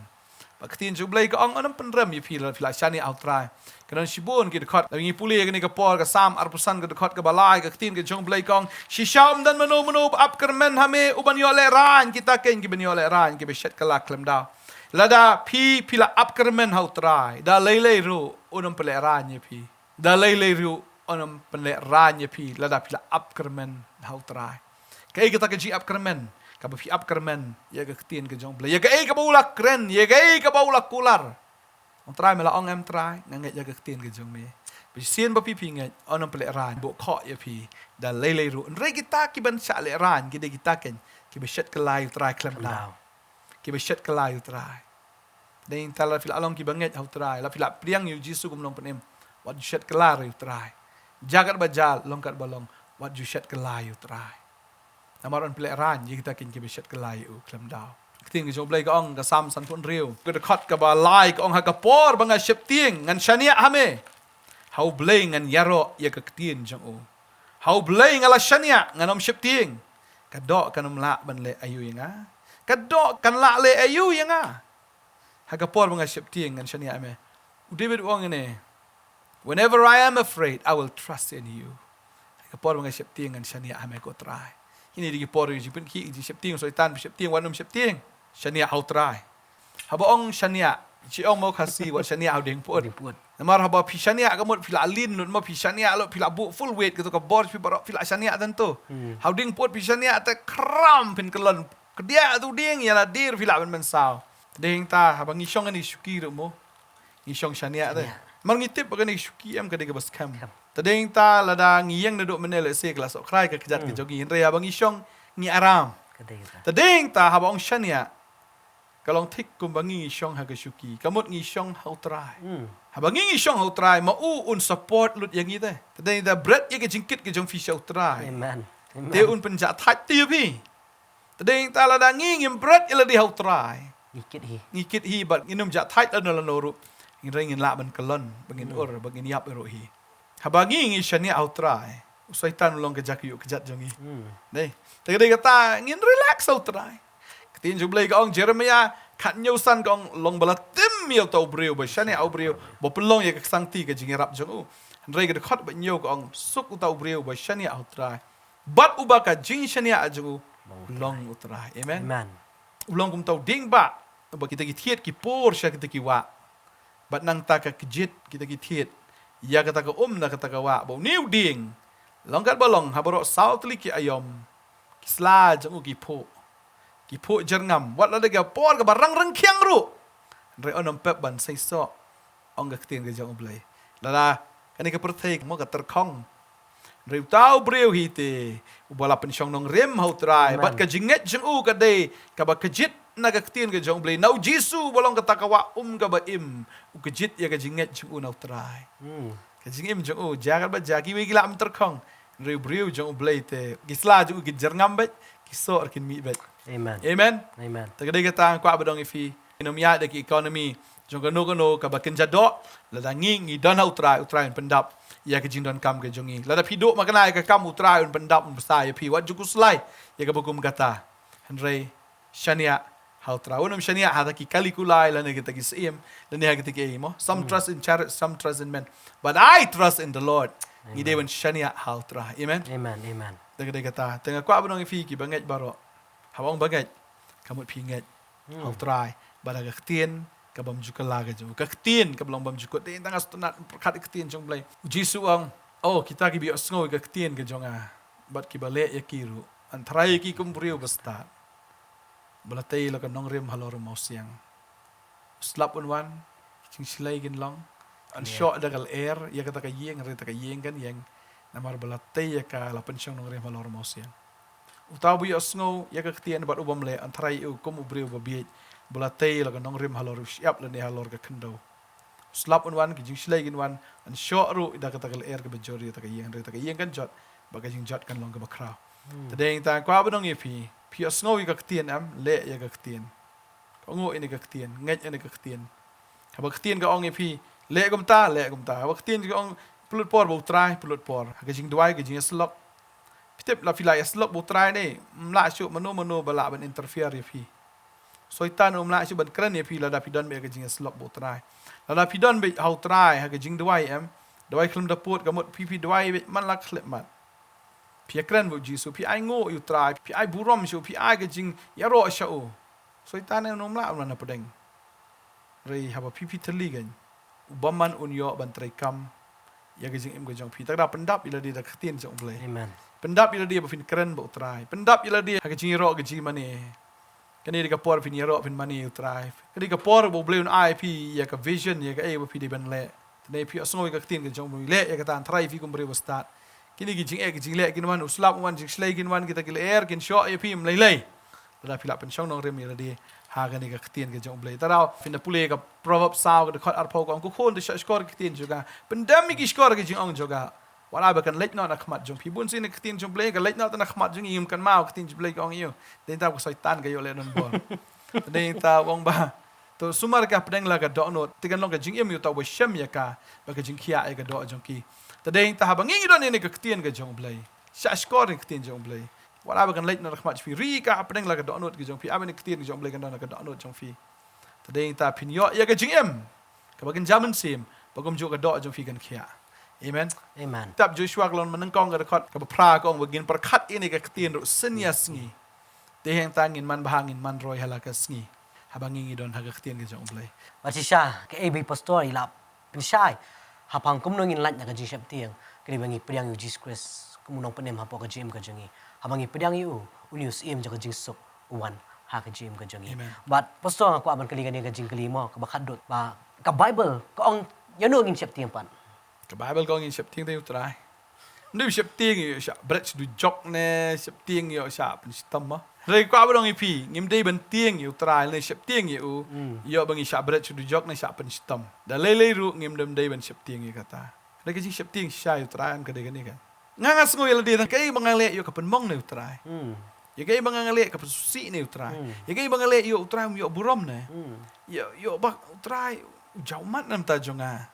Bad ka ktien jong u Blei ka ong, yn ym pynrem ïa phi lada phi la shaniah ha u Trai. Ka don shibun ki dkhot, lada ngi pule ïa kane ka por, ka Salm arphew san ka dkhot kaba lai, ka ktien ka jong u Blei ka ong, shisha ym don mano mano ba ap kyrmen ha me, uban ïoh lehraiñ, kita keiñ kiban ïoh lehraiñ, kiba shet kylla khlem daw. Lada phi, phi la ap kyrmen ha u Trai, da lei lei ruh un ym pynlehraiñ ïa phi. Da lei lei ruh un ym pynlehraiñ ïa phi lada phi la ap kyrmen ha u Trai. Kaei kata ka jingap kyrmen? Kaba phi ap kyrmen ïa ka ktien ka jong u Blei, ïa kaei kaba u la kren, ïa kaei kaba u la kular. Ong, Trai, me la ong em Trai, nga ngeit ïa ka ktien ka jong me. Ba shisien ba phi, phi ngeit, un ym pynlehraiñ, buh khoh ïa phi da lei lei ruh. Hynrei kita kiban shah lehraiñ ki dei kita keiñ kiba shet kylla ïa u Trai khlem daw. Kiba shet kylla ïa u Trai. Dei nangta lada phi la long kiba ngeit ha u Trai, lada phi la pdiang ïa u Jisu kum u nongpynim, wat ju shet kylla ïa u Trai. Jia katba jia, long katba long, wat ju shet kylla ïa u Trai. Namar un pynlehraiñ ïa kita keiñ kiba shet kylla ïa u khlem daw. Ka ktien ka jong u Blei ka ong, ka Salm sanphew hynriew, ka dkhot kaba lai ka ong, ha ka por ba nga sheptieng ngan shaniah ha me. Ha u Blei ngan ïaroh ïa ka ktien jong u. Ha u Blei nga la shaniah, ngan ym sheptieng. Ka doh kan ym lah ban leh aïu ïa nga? Ka doh kan lah leh aïu ïa nga? Ha ka por ba nga sheptieng ngan shaniah ha me. U David u ong ïa ne, whenever I am afraid, I will trust in you. Ha ka por ba nga sheptieng ngan shaniah ha me ko Trai. Kine dei ki por jingpynkhieh, jingsheptieng, Soitan, sheptieng, wat nym sheptieng. Shaniah ha u Trai. Haba ong shaniah, shi ong mo Khasi, wat shaniah ha u diengpyut. Diengpyut. Namar haba phi shaniah ka mut phi la lin lut mo, phi shaniah lut, phi la buh full weight kato ka bor, phi baroh phi la shaniah tang to. Hmm. Ha u diengpyut phi shaniah te khram phin kyllon. Kdiah tu dieng ïa la dir phi lah ban mynsaw. Dei nangta haba ngi shong ngi shuki ruh mo, ngi shong shaniah te. Shaniah. Mar ngi tip ba kane shuki em ka dei kaba skhem. Skhem. Te dei nangta lada ngi ïeng naduh mynne lehse ka la sohkrai ka kjat ka jong ngi. Hynrei haba ngi shong ngi aram. Ka dei nangta. Te dei nangta haba ong shaniah, ka long thik kumba ngi ngi shong ha ka shuki. Ka mut ngi shong ha u Trai. Hmm. Haba ngi ngi shong ha u Trai, ma u un support lut ïa ngi te. Te dei nangta bret ïa ka jingkit ka jong phi sha u Trai. Amen. Amen. Te un pynjah thait te ïa phi. Te dei nangta lada ngi ngim bret ïa lade ha u Trai, ngi kit hi. Ngi kit hi bad ngin ym jah thait lano lano ruh. Ngin rei ngin lah ban kyllon, ba ngin ur, ba ngin ïap ruh hi. Haba ngi ngi shaniah ha u Trai, u Soitan u long ka jaka ïuh kjat jong ngi. Hmm. Dei. Te ka dei kata ngin relax ha u Trai. Ka ktien jong u Blei ka ong, Jeremiah khathynñiew san ka ong, long ba la tim ïa uta u briew ba shaniah ha u briew, ba pynlong ïa ka ksangti ka jingïarap jong u. Hynrei ka dkhot ba hynñiew ka ong, suk uta u briew ba shaniah ha u Trai, bad uba ka jingshaniah jong u long u Trai. Amen. Amen. U long kum uta u dieng bah uba kita ki thied ki pur sha kita ki wah. Bad nangta ka kjit kita ki thied ïa kata ka um na kata ka wah. Ba une u dieng, long katba long, ha baroh saw tylli ki aïom, ki sla jong u ki phuh. Ki phuh jyrngam. Wat lada ka por kaba rang ryngkhiang ruh, hynrei un ym pep ban seisoh, ong ka ktien ka jong u Blei. Lada kane ka pyrthei mo ka tyrkhong, hynrei uta u briew hi te uba la pynshong nongrim ha u Trai. Amen. Bad ka jingngeit jong u ka dei kaba kjit na ka ktien ka jong u Blei, na u Jisu uba long kata ka wah um kaba im. U kjit ïa ka jingngeit jong u na u Trai. Hmm. Ka jingim jong u, jia katba jia, kiwei ki lah ban tyrkhong, hynrei u briew jong u Blei te ki sla jong u ki jyrngam beit, ki soh ruh kin mih beit. Amen. Amen. Amen. Te ka dei kata nga kwah ban ong ïa phi, ngin ym ïaid da ki economy jong kano kano kaba kynja doh. Lada ngi ngi don ha u Trai, u Trai un pyndap ïa ka jingdonkam ka jong ngi. Lada phi duh makna ïa ka kam, u Trai un pyndap, un bsa ïa phi. Wat ju khuslai ïa kaba kum kata. Hynrei shaniah ha u Trai. Wat nym shaniah ha kita ki kali kulai lane kita ki syiem lane ha kita ki ei mo. Some trust in chariots, some trust in men, but I trust in the Lord. Ngi dei ban shaniah ha u Trai. Amen. Amen. Amen. Te ka dei kata, te nga kwah ban ong ïa phi kiba ngeit baroh, haba ong ba ngeit, ka mut phi ngeit ha u Trai bad ha ka ktien ka bym ju kylla ka jong u, ka ktien kaba long bym ju kut. Te tang nga sngewtynnat pyrkhat ïa ka ktien jong u Blei. U Jisu u ong, Oh, kita kiba ïohsngew ïa ka ktien ka jong nga, bad kiba leh ïa ki ruh, yn tharai ïa ki kum u briew ba stad, ba la tei la ka nongrim halor u mawsiang. U slap un wan, ki jingshlei kin long, yn shoh da ka lyer ïa kata ka ïing, hynrei kata ka ïing kan ïeng, namar ba la tei ïa ka, la pynshong nongrim halor u mawsiang. Uta uba ïohsngew ïa ka ktien bad u bym leh, yn tharai ïa u kum u briew ba bieit, ba la tei la ka nongrim halor u shyiap lane halor ka khyndew. U slap un wan, ki jingshlei kin wan, yn shoh ruh da kata ka lyer kaba jur ïa kata ka ïing, hynrei kata ka ïing kan jot, bad ka jingjot kan long kaba khraw. Te dei nangta kwah ban ong ïa phi, phi ïohsngew ïa ka ktien em, leh ïa ka ktien. Kohnguh ïa kane ka ktien, ngeit ïa kane ka ktien. Haba ka ktien ka ong ïa phi, leh kumta, leh kumta. Haba ka ktien ka ong, pynlut por bad U Trai, pynlut por. Ha ka jingduwai, ka jingïasyllok. Phi tip, lada phi la ïasyllok bad U Trai ne, ym lah shuh mano mano ba lah ban interfere ïa phi. Soitan um lah shuh ban kren ïa phi lada phi don beit ha ka jingïasyllok bad U Trai. Lada phi don beit ha U Trai, ha ka jingduwai em, duwai khlem da pud, ka mut phi, phi duwai beit man la khyllipmat. Phi ïakren bad U Jisu, phi ainguh ïa U Trai, phi ai burom sha u, phi ai ka jingïaroh sha u. Soitan em um lah ban wan hapdeng. Hynrei haba phi, phi thylli kan, u bymman un ïoh ban treikam ïa ka jingim ka jong phi. Te lada pyndap ïa lade da ka ktien jong U Blei. Amen. Pyndap ïa lade ba phin kren bad U Trai. Pyndap ïa lade ha ka jingïaroh ka jingmane. Kane dei ka por phin ïaroh phin mane ïa U Trai. Kane dei ka por ba U Blei un ai phi ïa ka vision, ïa kaei ba phi dei ban leh. Te ne phi ïohsngew ïa ka ktien ka jong U Blei, leh ïa kata, yn tharai ïa phi kum u briew ba stad. Kine ki jingeh ki jingleh kin wan, u slap un wan, jingshlei kin wan, kita ki lyer kin shoh ïa phi ym lei lei. Lada phi lah pynshong nongrim ïa lade ha kane ka ktien ka jong U Blei. Te lada phin da pule ka Proverb saw ka dkhot arphew, ka ong, ko khun, to shah shkor ïa ka ktien jong ka. Pyndem ïa ki shkor ïa ka jingong jong ka. Wat la ba kan leit noh na khmat jong phi. Bun sien ïa ka ktien jong U Blei ka leit noh na khmat jong ngi, ngim kynmaw ka ktien jong U Blei ka ong ïa u. Dei nangta ka Soitan ka ïoh leh donbor. Dei nangta u ong ba, to sumar ïa ka hapdeng la ka dohnud. Te kan long ka jingim ïa uta uba shem ïa ka, bad ka jingkhiah ïa ka doh jong ki. Te dei nangta haba ngi ngi don ïa kane ka ktien ka jong U Blei, shah shkor ïa ka ktien jong U Blei. Wat la ba kan leit noh na khmat jong phi, ri ïa ka hapdeng la ka dohnud ka jong phi, haba ïa kane ka ktien ka jong U Blei kan don ha ka dohnud jong phi. Te dei nangta phin ïoh ïa ka jingim kaba kynja mynsiem, bad kumjuh ka doh jong phi kan khiah. Amen. Amen. Kitab Joshua ka lynnong banyngkong ka dkhot kaba phra ka ong ba ngin pyrkhat ïa kane ka ktien ruh synñia sngi. Te hangta ngin manbha, ngin manroi ha la ka sngi, haba ngi ngi don ha ka ktien ka jong U Blei. Bad shisha kaei ba i pastor i la pynshai, ha pang kumno ngin lait na ka jingsheptieng, ka dei ba ngi pdiang ïa U Jisu Khrist kum u nongpynim hapoh ka jingim ka jong ngi. Haba ngi pdiang ïa u, une u Syiem jong ka jingsuk u wan ha ka jingim ka jong ngi. Amen. Bad pastor, nga kwah ban kylli kane ka jingkylli mo kaba khatduh, ba ka Baibl ka ong ïano ngin sheptieng pat? Ka Baibl ka ong ngin sheptieng tang ïa U Trai. Ym dei sheptieng ïa u shah bret sha dujok ne sheptieng ïa u shah pynshitom mo. Hynrei kwah ban ong ïa phi, ngim dei ban tieng ïa U Trai ne sheptieng ïa u, ïoh ba ngi shah bret sha dujok ne shah pynshitom. Da lei lei ruh ngim dei ban sheptieng ïa kata. Hynrei ka jingsheptieng shisha ïa U Trai em ka dei kane kan. Nga nga sngew ïa lade tang, kaei ba nga leh ïoh ka pynmong ne U Trai? Ïa kaei ba nga leh ka pynsngewsih ne U Trai? Ïa kaei ba nga leh ïoh U Trai um ïoh burom ne? Ïoh, ïoh ba U Trai u jaw mat na ka bynta jong nga.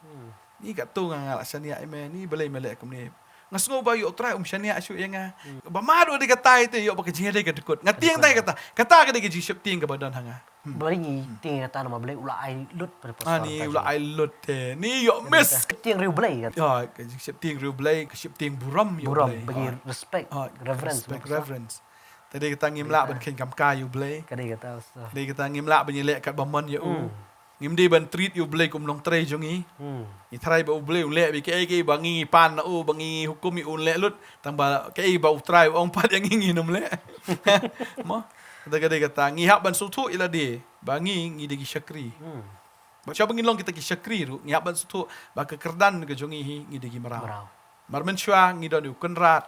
Ni katto nga nga la shaniah ïa me, ni balei me leh kumne? Nga sngew ba ïoh U Trai um shaniah shuh ïa nga. Ba ma dei katai te ïoh ba ka jingïadei ka dkut. Nga tieng tang ïa kata. Kata ka dei ka jingsheptieng kaba don ha nga. Balei ngi tieng ïa kata, namar balei u la ai lut, pada pastor? Ah, ni u la ai lut te. Ni ïoh miss. Sheptieng riewblei kata. Ïa, ka jingsheptieng riewblei, ka sheptieng burom ïa U Blei. Burom, ba ngi respect, reverence, respect, reverence. Te dei kata ngim lah ban kheiñ kam kai ïa U Blei. Ka dei kata, pastor. Te dei kata ngim lah ban ïaleh katba mon ïa u. Ngim dei ban treat ïa U Blei kum u nongtrei jong ngi. Ngi tharai ba U Blei u leh beit kaei kaei ba ngi ngi pan na u, ba ngi ngi hukum ïa u, un leh lut. Tang ba kaei ba U Trai u ong pat ïa ngi, ngin ym leh. Mo? Kata ka dei kata, ngi hap ban sngewthuh ïa lade ba ngi ngi dei ki shakri. Bad shuwa ba ngin long kita ki shakri ruh, ngi hap ban sngewthuh ba ka kyrdan ka jong ngi hi, ngi dei ki mraw. Mraw. Mar mynshuwa ngi don ïa u Kynrad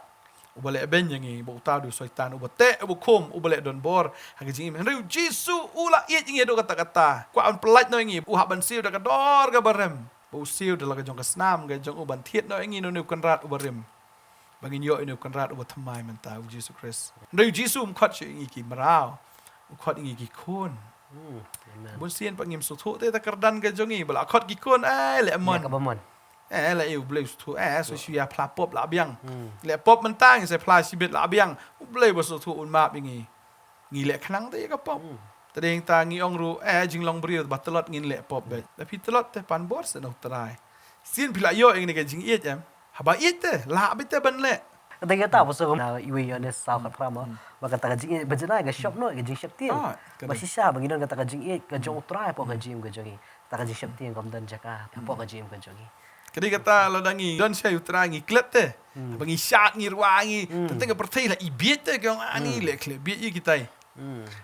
uba leh beiñ ïa ngi, bad uta u dei u Soitan uba teh, uba khum, uba leh donbor ha ka jingim. Hynrei U Jisu u la ïeit ïa ngi haduh katta katta. Kwah ban pyllait noh ïa ngi, u hap ban siew da ka dor kaba rim. Ba u siew da la ka jong ka snam ka jong u ban thied noh ïa ngi na une u Kynrad uba rim. Ba ngin ïoh ïa une u Kynrad uba thymmai mynta, U Jisu Khrist. Hynrei U Jisu um khot shuh ïa ngi ki mraw. U khot ïa ngi ki khun. Amen. Bun sien pat ngim sngewthuh te ta kyrdan ka jong ngi, ba la khot ki khun, eh, leh mon. Leh kaba mon. Eh, leh ïa U Blei u sngewthuh, eh, sa shu ïa phla pop la biang. Leh pop mynta ngi sa phla shibit la biang. U Blei ba sngewthuh un map ïa ngi. Ngi leh khnang te ïa ka pop. Te dei nangta ngi ong ruh, eh, jinglong briew ba tlot ngin leh pop beit. Lada phi tlot te pan bor sha U Trai. Sien phi la ïoh ïa kane ka jingïeit em. Haba ïeit te, lah beit te ban leh. Kata kata, pastor, na iwei Ïoannis saw khatphra mo. Ba kata ka jingïeit ba janai ka shop noh ïa ka jingsheptieng. Ah, kata. Ba shisha ba ngi don kata ka jingïeit ka jong U Trai hapoh ka jingim ka jong ngi. Kata ka jingsheptieng kam don jaka hapoh ka jingim ka jong ngi. Ka dei kata lada ngi don sha ïa u Trai ngi klet te. Ba ngi shad ngi rwai ngi. Tang ka pyrthei la ibieit te ka ong ani le klet bieit ïa kitai.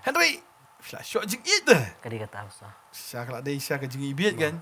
Hynrei la shoh jingieit te. Ka dei kata pastor. Sha ka la dei sha ka jingibieit kan.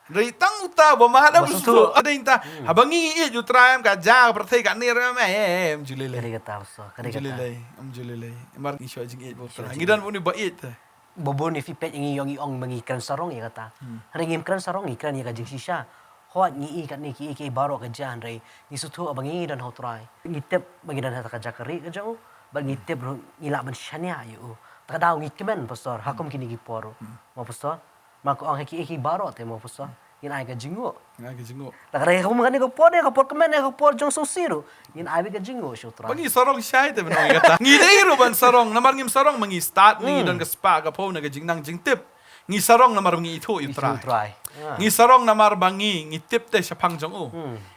Hynrei tang uta ba ma hada ba sngewthuh. Ka dei ta. Haba ngi ïeit u Trai em ka ja ka pyrthei ka ner em em ju lei lei. Ka dei kata pastor. Ka dei kata. Em ju lei lei. Em ju lei lei. Mar ngi shoh jingieit ba u Trai. Ngi don bun ba ïeit te. Ba bun ïa phi peit ngi ong ngi ong ba ngi kren sarong ïa kata. Hynrei ngim kren sarong ngi kren ïa ka jingshisha. Hooid ngi i katne ki i ki i baroh ka jia hynrei ngi sngewthuh ba ngi don ha u Trai. Ngi tip ba ngi don ha ka jaka ri ka jong u. Ba ngi tip ruh ngi lah ban shaniah ïa u. Ta ka daw ngi kmen pastor ha kum kine ki por ruh. Mo pastor. Ma ka ong ha ki i ki baroh te mo pastor. Ngin ai ka jingnguh. Ngin ai ka jingnguh. Ta ka dei ha kum kane ka por ne ka por kmen ne ka por jong sngewsih ruh. Ngin ai ka jingnguh sha u Trai. Ba ngi sarong shai te ban ong ïa kata. Ngi dei ruh ban sarong namar ngim sarong ma ngi stad ngi don ka spah ka phew na ka jingnang jingtip. Ngi sarong namar ba ngi ithuh ïa u Trai. Ngi sarong namar ba ngi ngi tip te shaphang jong u.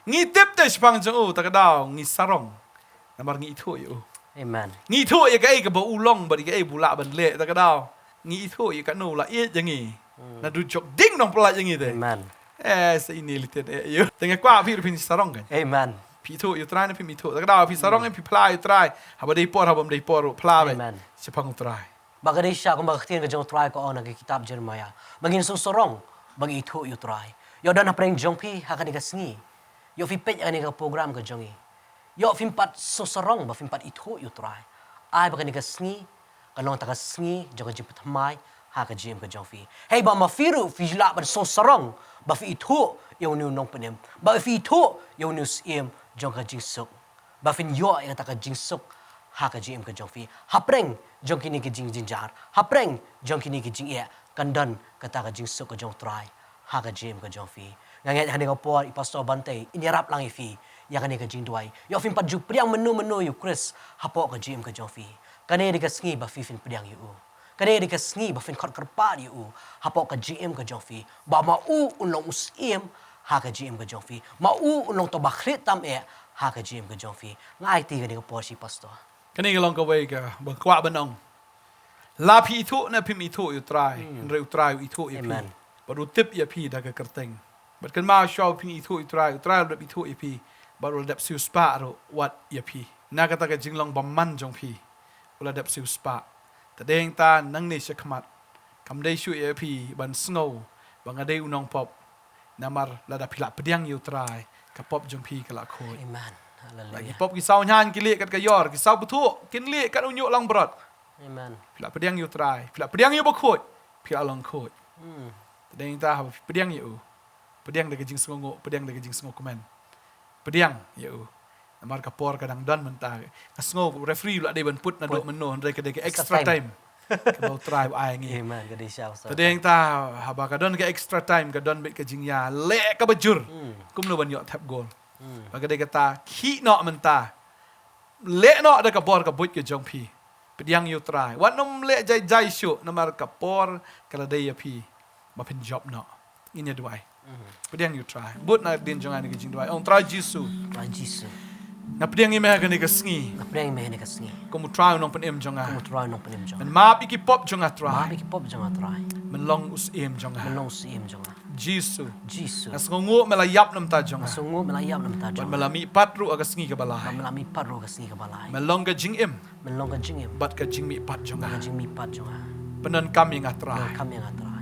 Ngi tip te shaphang jong u ta ka daw ngi sarong. Namar ngi ithuh ïa u. Amen. Ngi ithuh ïa kaei kaba u long bad ïa kaei ba u lah ban leh ta ka daw. Ngi ithuh ïa kano la ïeit ïa ngi. Na du jok ding nong pynlait ïa ngi te. Amen. Eh sa ini litet eh ïa u. Te nga kwah phi ruh phin sarong kan. Amen. Phi ithuh ïa u Trai ne phim ithuh. Ta ka daw phi sarong em phi phla ïa u Trai. Haba dei por haba ym dei por ruh phla beit. Amen. Shaphang u Trai. Ba ka dei shisha kumba ka ktien ka jong u Trai ka ong na ka kitab Jeremaia. Ba ngin sngewsarong ba ngi ithuh ïa u Trai. Ïoh don hapdeng jong phi ha kane ka sngi. Ïoh phi peit ha kane ka program ka jong ngi. Ïoh phim pat sngewsarong ba phim pat ithuh ïa u Trai. Ai ba kane ka sngi kan long ta ka sngi jong ka jingpynthymmai ha ka jingim ka jong phi. Hei ba ma phi ruh phi lah ban sngewsarong ba phi ithuh ïa une u nongpynim. Ba phi ithuh ïa une u syiem jong ka jingsuk. Ba phin ïoh ïa kata ka jingsuk ha ka jingim ka jong phi. Hapdeng jong kine ki jingjynjar. Hapdeng jong kine ki jingeh kan don kata ka jingsuk ka jong u Trai ha ka jingim ka jong phi. Nga ngeit ha kane ka por i Pastor Bantei in ïarap lang ïa phi ïa kane ka jingduwai. Ïoh phim pat ju pdiang mynno mynno ïa u Khrist hapoh ka jingim ka jong phi. Kane dei ka sngi ba phi phin pdiang ïa u. Kane dei ka sngi ba phin khot kyrpad ïa u hapoh ka jingim ka jong phi. Ba ma u un long u syiem ha ka jingim ka jong phi. Ma u un long uta uba khlieh tam eh ha ka jingim ka jong phi. Nga aiti kane ka por sha i Pastor. Kane ka long kawei kaba nga kwah ban ong. La phi ithuh ne phim ithuh ïa u Trai. Hynrei u Trai u ithuh ïa phi. Amen. Bad u tip ïa phi da ka kyrteng. Bad kynmaw shuwa phin ithuh ïa u Trai, u Trai u la dep ithuh ïa phi. Bad u la dep siewspah ruh wat ïa phi. Na kata ka jinglong bymman jong phi. U la dep siewspah. Te dei ta nangne shakhmat. Kam dei shuh ïa phi ban sngew ba nga dei u nongpop. Namar lada phi la pdiang ïa u Trai ka pop jong phi ka la khuid. Amen. Hallelujah. Ki pop ki saw ñian ki lieh kat ka ïor, ki saw bthuh kin lieh kat u ñiuh langbrot. Amen. Phi la pdiang ïa u Trai, phi la pdiang ïa u bakhuid, phi la long khuid. Te dei ta haba phi pdiang ïa u. Pdiang da ka jingsngewnguh, pdiang da ka jingsngewkmen. Pdiang ïa u. Namar ka por ka dang don mynta. Nga sngew referee u la dei ban put naduh mynno hynrei ka dei ka extra time. Kaba u Trai u ai ngi. Amen. Ka dei sha u Trai. Te dei ta haba ka don ka extra time ka don beit ka jingïaleh kaba jur. Kumno ban ïoh thep gol. Ba ka dei kata khie noh mynta. Leh noh da ka bor ka buit ka jong phi. Pdiang ïa u Trai. Wat nym leh jai jai shuh namar ka por ka la dei ïa phi. Ba phin jop noh. Ngin ïa duwai. Pdiang ïa u Trai. Bud na dien jong nga ïa ka jingduwai. Ong Trai Jisu. Trai Jisu. Nga pdiang ïa me ha kane ka sngi. Nga pdiang ïa me ha kane ka sngi. Kum u Trai u nongpynim jong nga. Kum u Trai u nongpynim jong nga. Men map ïa ki pop jong nga Trai. Map ïa ki pop jong nga Trai. Men long u syiem jong nga. Men long u syiem jong nga. Jisu. Jisu. Nga sngewnguh me la ïap na ka bynta jong nga. Nga sngewnguh me la ïap na ka bynta jong nga. Bad me la mihpat ruh ha ka sngi kaba lai. Bad me la mihpat ruh ha ka sngi kaba lai. Me long ka jingim. Men long ka jingim. Bad ka jingmihpat jong nga. Bad ka jingmihpat jong nga. Pyndonkam ïa nga Trai. Pyndonkam ïa nga Trai.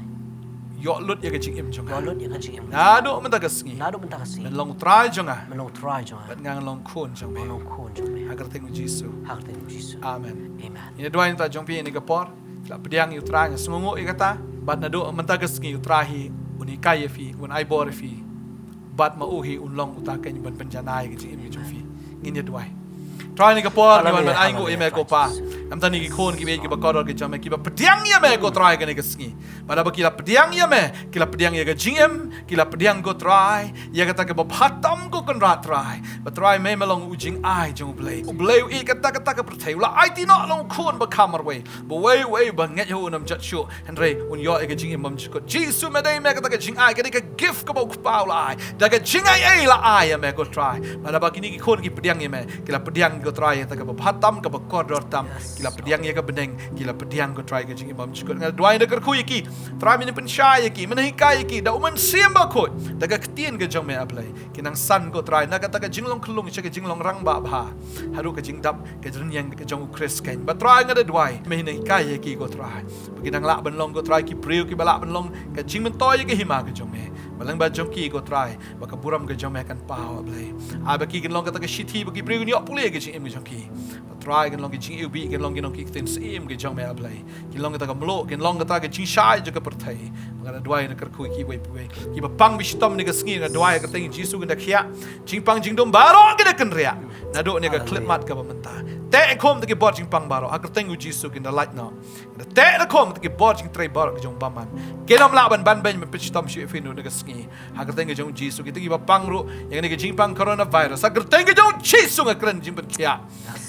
Ïoh lut ïa ka jingim jong nga. Ïoh lut ïa ka jingim. Naduh mynta ka sngi. Naduh mynta ka sngi. Men long u Trai jong nga. Men long u Trai jong nga. Bad nga long khun jong me. Nga long khun jong me. Ha ka kyrteng u Jisu. Ha ka kyrteng u Jisu. Amen. Amen. Ïa duwai na ka bynta jong phi ïa kane ka por. Phi la pdiang ïa u Trai nga sngewnguh ïa kata. Bad naduh mynta ka sngi u Trai hi un hikai ïa phi, un ai bor ïa phi. Bad ma u hi un long uta keiñ ban pynjanai ka jingim ka jong phi. Ngin ïa duwai. Trai, ha kane ka por ngi wan ban ainguh ïa me ko Pa. Namar kine ki khun kiba ïeit kiba kordor ki jong me kiba pdiang ïa me ko Trai ha kane ka sngi. Bad haba ki la pdiang ïa me, ki la pdiang ïa ka jingim, ki la pdiang ko Trai ïa kata kaba bha tam ko Kynrad Trai. Ba Trai me me long u jingai jong U Blei. U Blei u ïeit kata kata ka pyrthei, u la aiti noh lang u khun ba kha marwei. Ba uwei uwei ba ngeit ha u un ym jot shuh, hynrei un ïoh ïa ka jingim bymjukut. Jisu, me dei me kata ka jingai, ka dei ka gift kaba u Kpa u la ai. Da ka jingai ei la ai ïa me ko Trai. Bad haba kine ki khun ki pdiang ïa me, ki la pdiang ko Trai ïa kata kaba bha tam, kaba kordor tam. Ki la pdiang ïa ka bneng, ki la pdiang, ko Trai, ka jingim bymjukut. Nga duwai, nga kyrkhu ïa ki. Trai, men pynshai ïa ki, men hikai ïa ki da u Mynsiem Bakhuid, da ka ktien ka jong me, A Blei. Ki nang san, ko Trai, na kata ka jinglong khyllung sha ka jinglong rangbah bha, haduh ka jingdap ka jingïeng ka jong u Khrist keiñ. Bad Trai, nga da duwai, men hikai ïa ki, ko Trai, ba ki nang lah ban long, ko Trai, ki briew kiba lah ban long ka jingmyntoi ïa ka hima ka jong me. Ba lyngba jong ki, ko Trai, ba ka burom ka jong me kan paw, A Blei. Ai ba ki kin long kata ka shithi ba ki briew kin ïoh pule ïa ka jingim ka jong ki. Bad Trai, kin long ki jingiwbih, kin long ki nongkitei syiem ka jong me, A Blei. Kin long kata ka mluh, kin long kata ka jingshai jong ka pyrthei. Nga da duwai, nga kyrkhu ïa kiwei pa kiwei kiba pang ba shitom ha kane ka sngi. Nga duwai ha ka kyrteng Jisu, kin da khiah jingpang jingdum baroh, kin da kynriah naduh kane ka khyllipmat kaba mynta. Teh khum ïa ki bor jingpang baroh ha ka kyrteng Jisu, kin da lait noh. Teh khum ïa ki bor jingtrei baroh ki jong u bymman. Kin ym lah ban ban beiñ ban pynshitom shuh ïa phi ha kane ka sngi. Ha ka kyrteng ka jong Jisu, kita kiba pang ruh ïa kane ka jingpang coronavirus, ha ka kyrteng ka jong Jisu nga kren jingpynkhiah.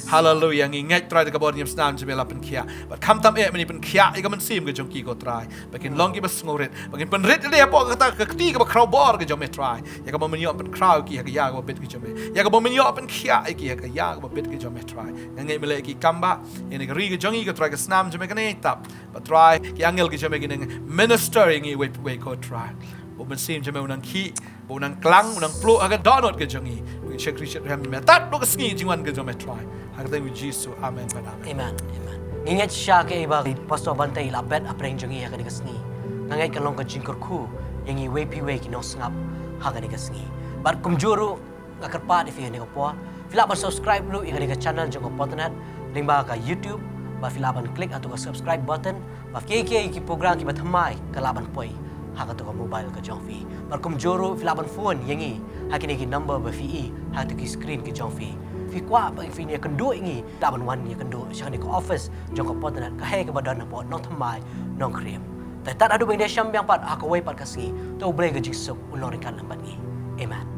Haleluia. Ngi ngeit, Trai, da ka bor jingïasnam jong me la pynkhiah. Bad khamtam eh, men pynkhiah ïa ka mynsiem ka jong ki, ko Trai, ba kin long kiba sngewrit, ba kin pynrit ïa kata ka kti kaba khraw bor ka jong me, Trai, ïa kaba men ïoh pynkhraw ïa ki ha ka ïa kaba bit ka jong me, ïa kaba men ïoh pynkhiah ïa ki ha ka ïa kaba bit ka jong me, Trai. Nga ngeit me la ïa ki kam ba ïa kane ka ri ka jong ngi, ko Trai, ka snam jong me kan ïai tap. Bad Trai, ki angel ki jong me kin minister ïa ngi uwei pa uwei, ko Trai. Ba u Mynsiem jong me un nang khih, ba un nang klang, un nang pluh ha ka dohnud ka jong ngi. Ba ngin shakri shakri ïa me tad haduh ka sngi jingwan ka jong me, Trai. Ha ka kyrteng Jisu. Amen bad amen. Amen. Amen. Ngi ngeit shisha kaei ba Pastor Bante i la bet hapdeng jong ngi ha kane ka sngi, nga ngeit kan long ka jingkyrkhu ïa ngi uwei pa uwei ki nongsngap ha kane ka sngi. Bad kumjuh ruh, nga kyrpad ïa phi ha kane ka por, phi lah ban subscribe ruh ïa kane ka channel jong ka Potternet lyngba ka YouTube. Bad phi lah ban click hato ka subscribe button, bad kiei kiei ki program kiba thymmai ka lah ban poi ha kato ka mobile ka jong phi. Bad kumjuh ruh, phi lah ban phone ïa ngi ha kine ki number ba phi i ha kato ki screen ki jong phi. Phi kwah ba phin ïakynduh ïa ngi, lah ban wan ïakynduh sha kane ka office jong ka Potternet, ka hei kaba don hapoh Nongthymmai, Nongkrem. Te tad haduh ban ïashem biang pat ha kawei pat ka sngi, to U Blei ka jingsuk un long ryngkat lem bad ngi. Amen.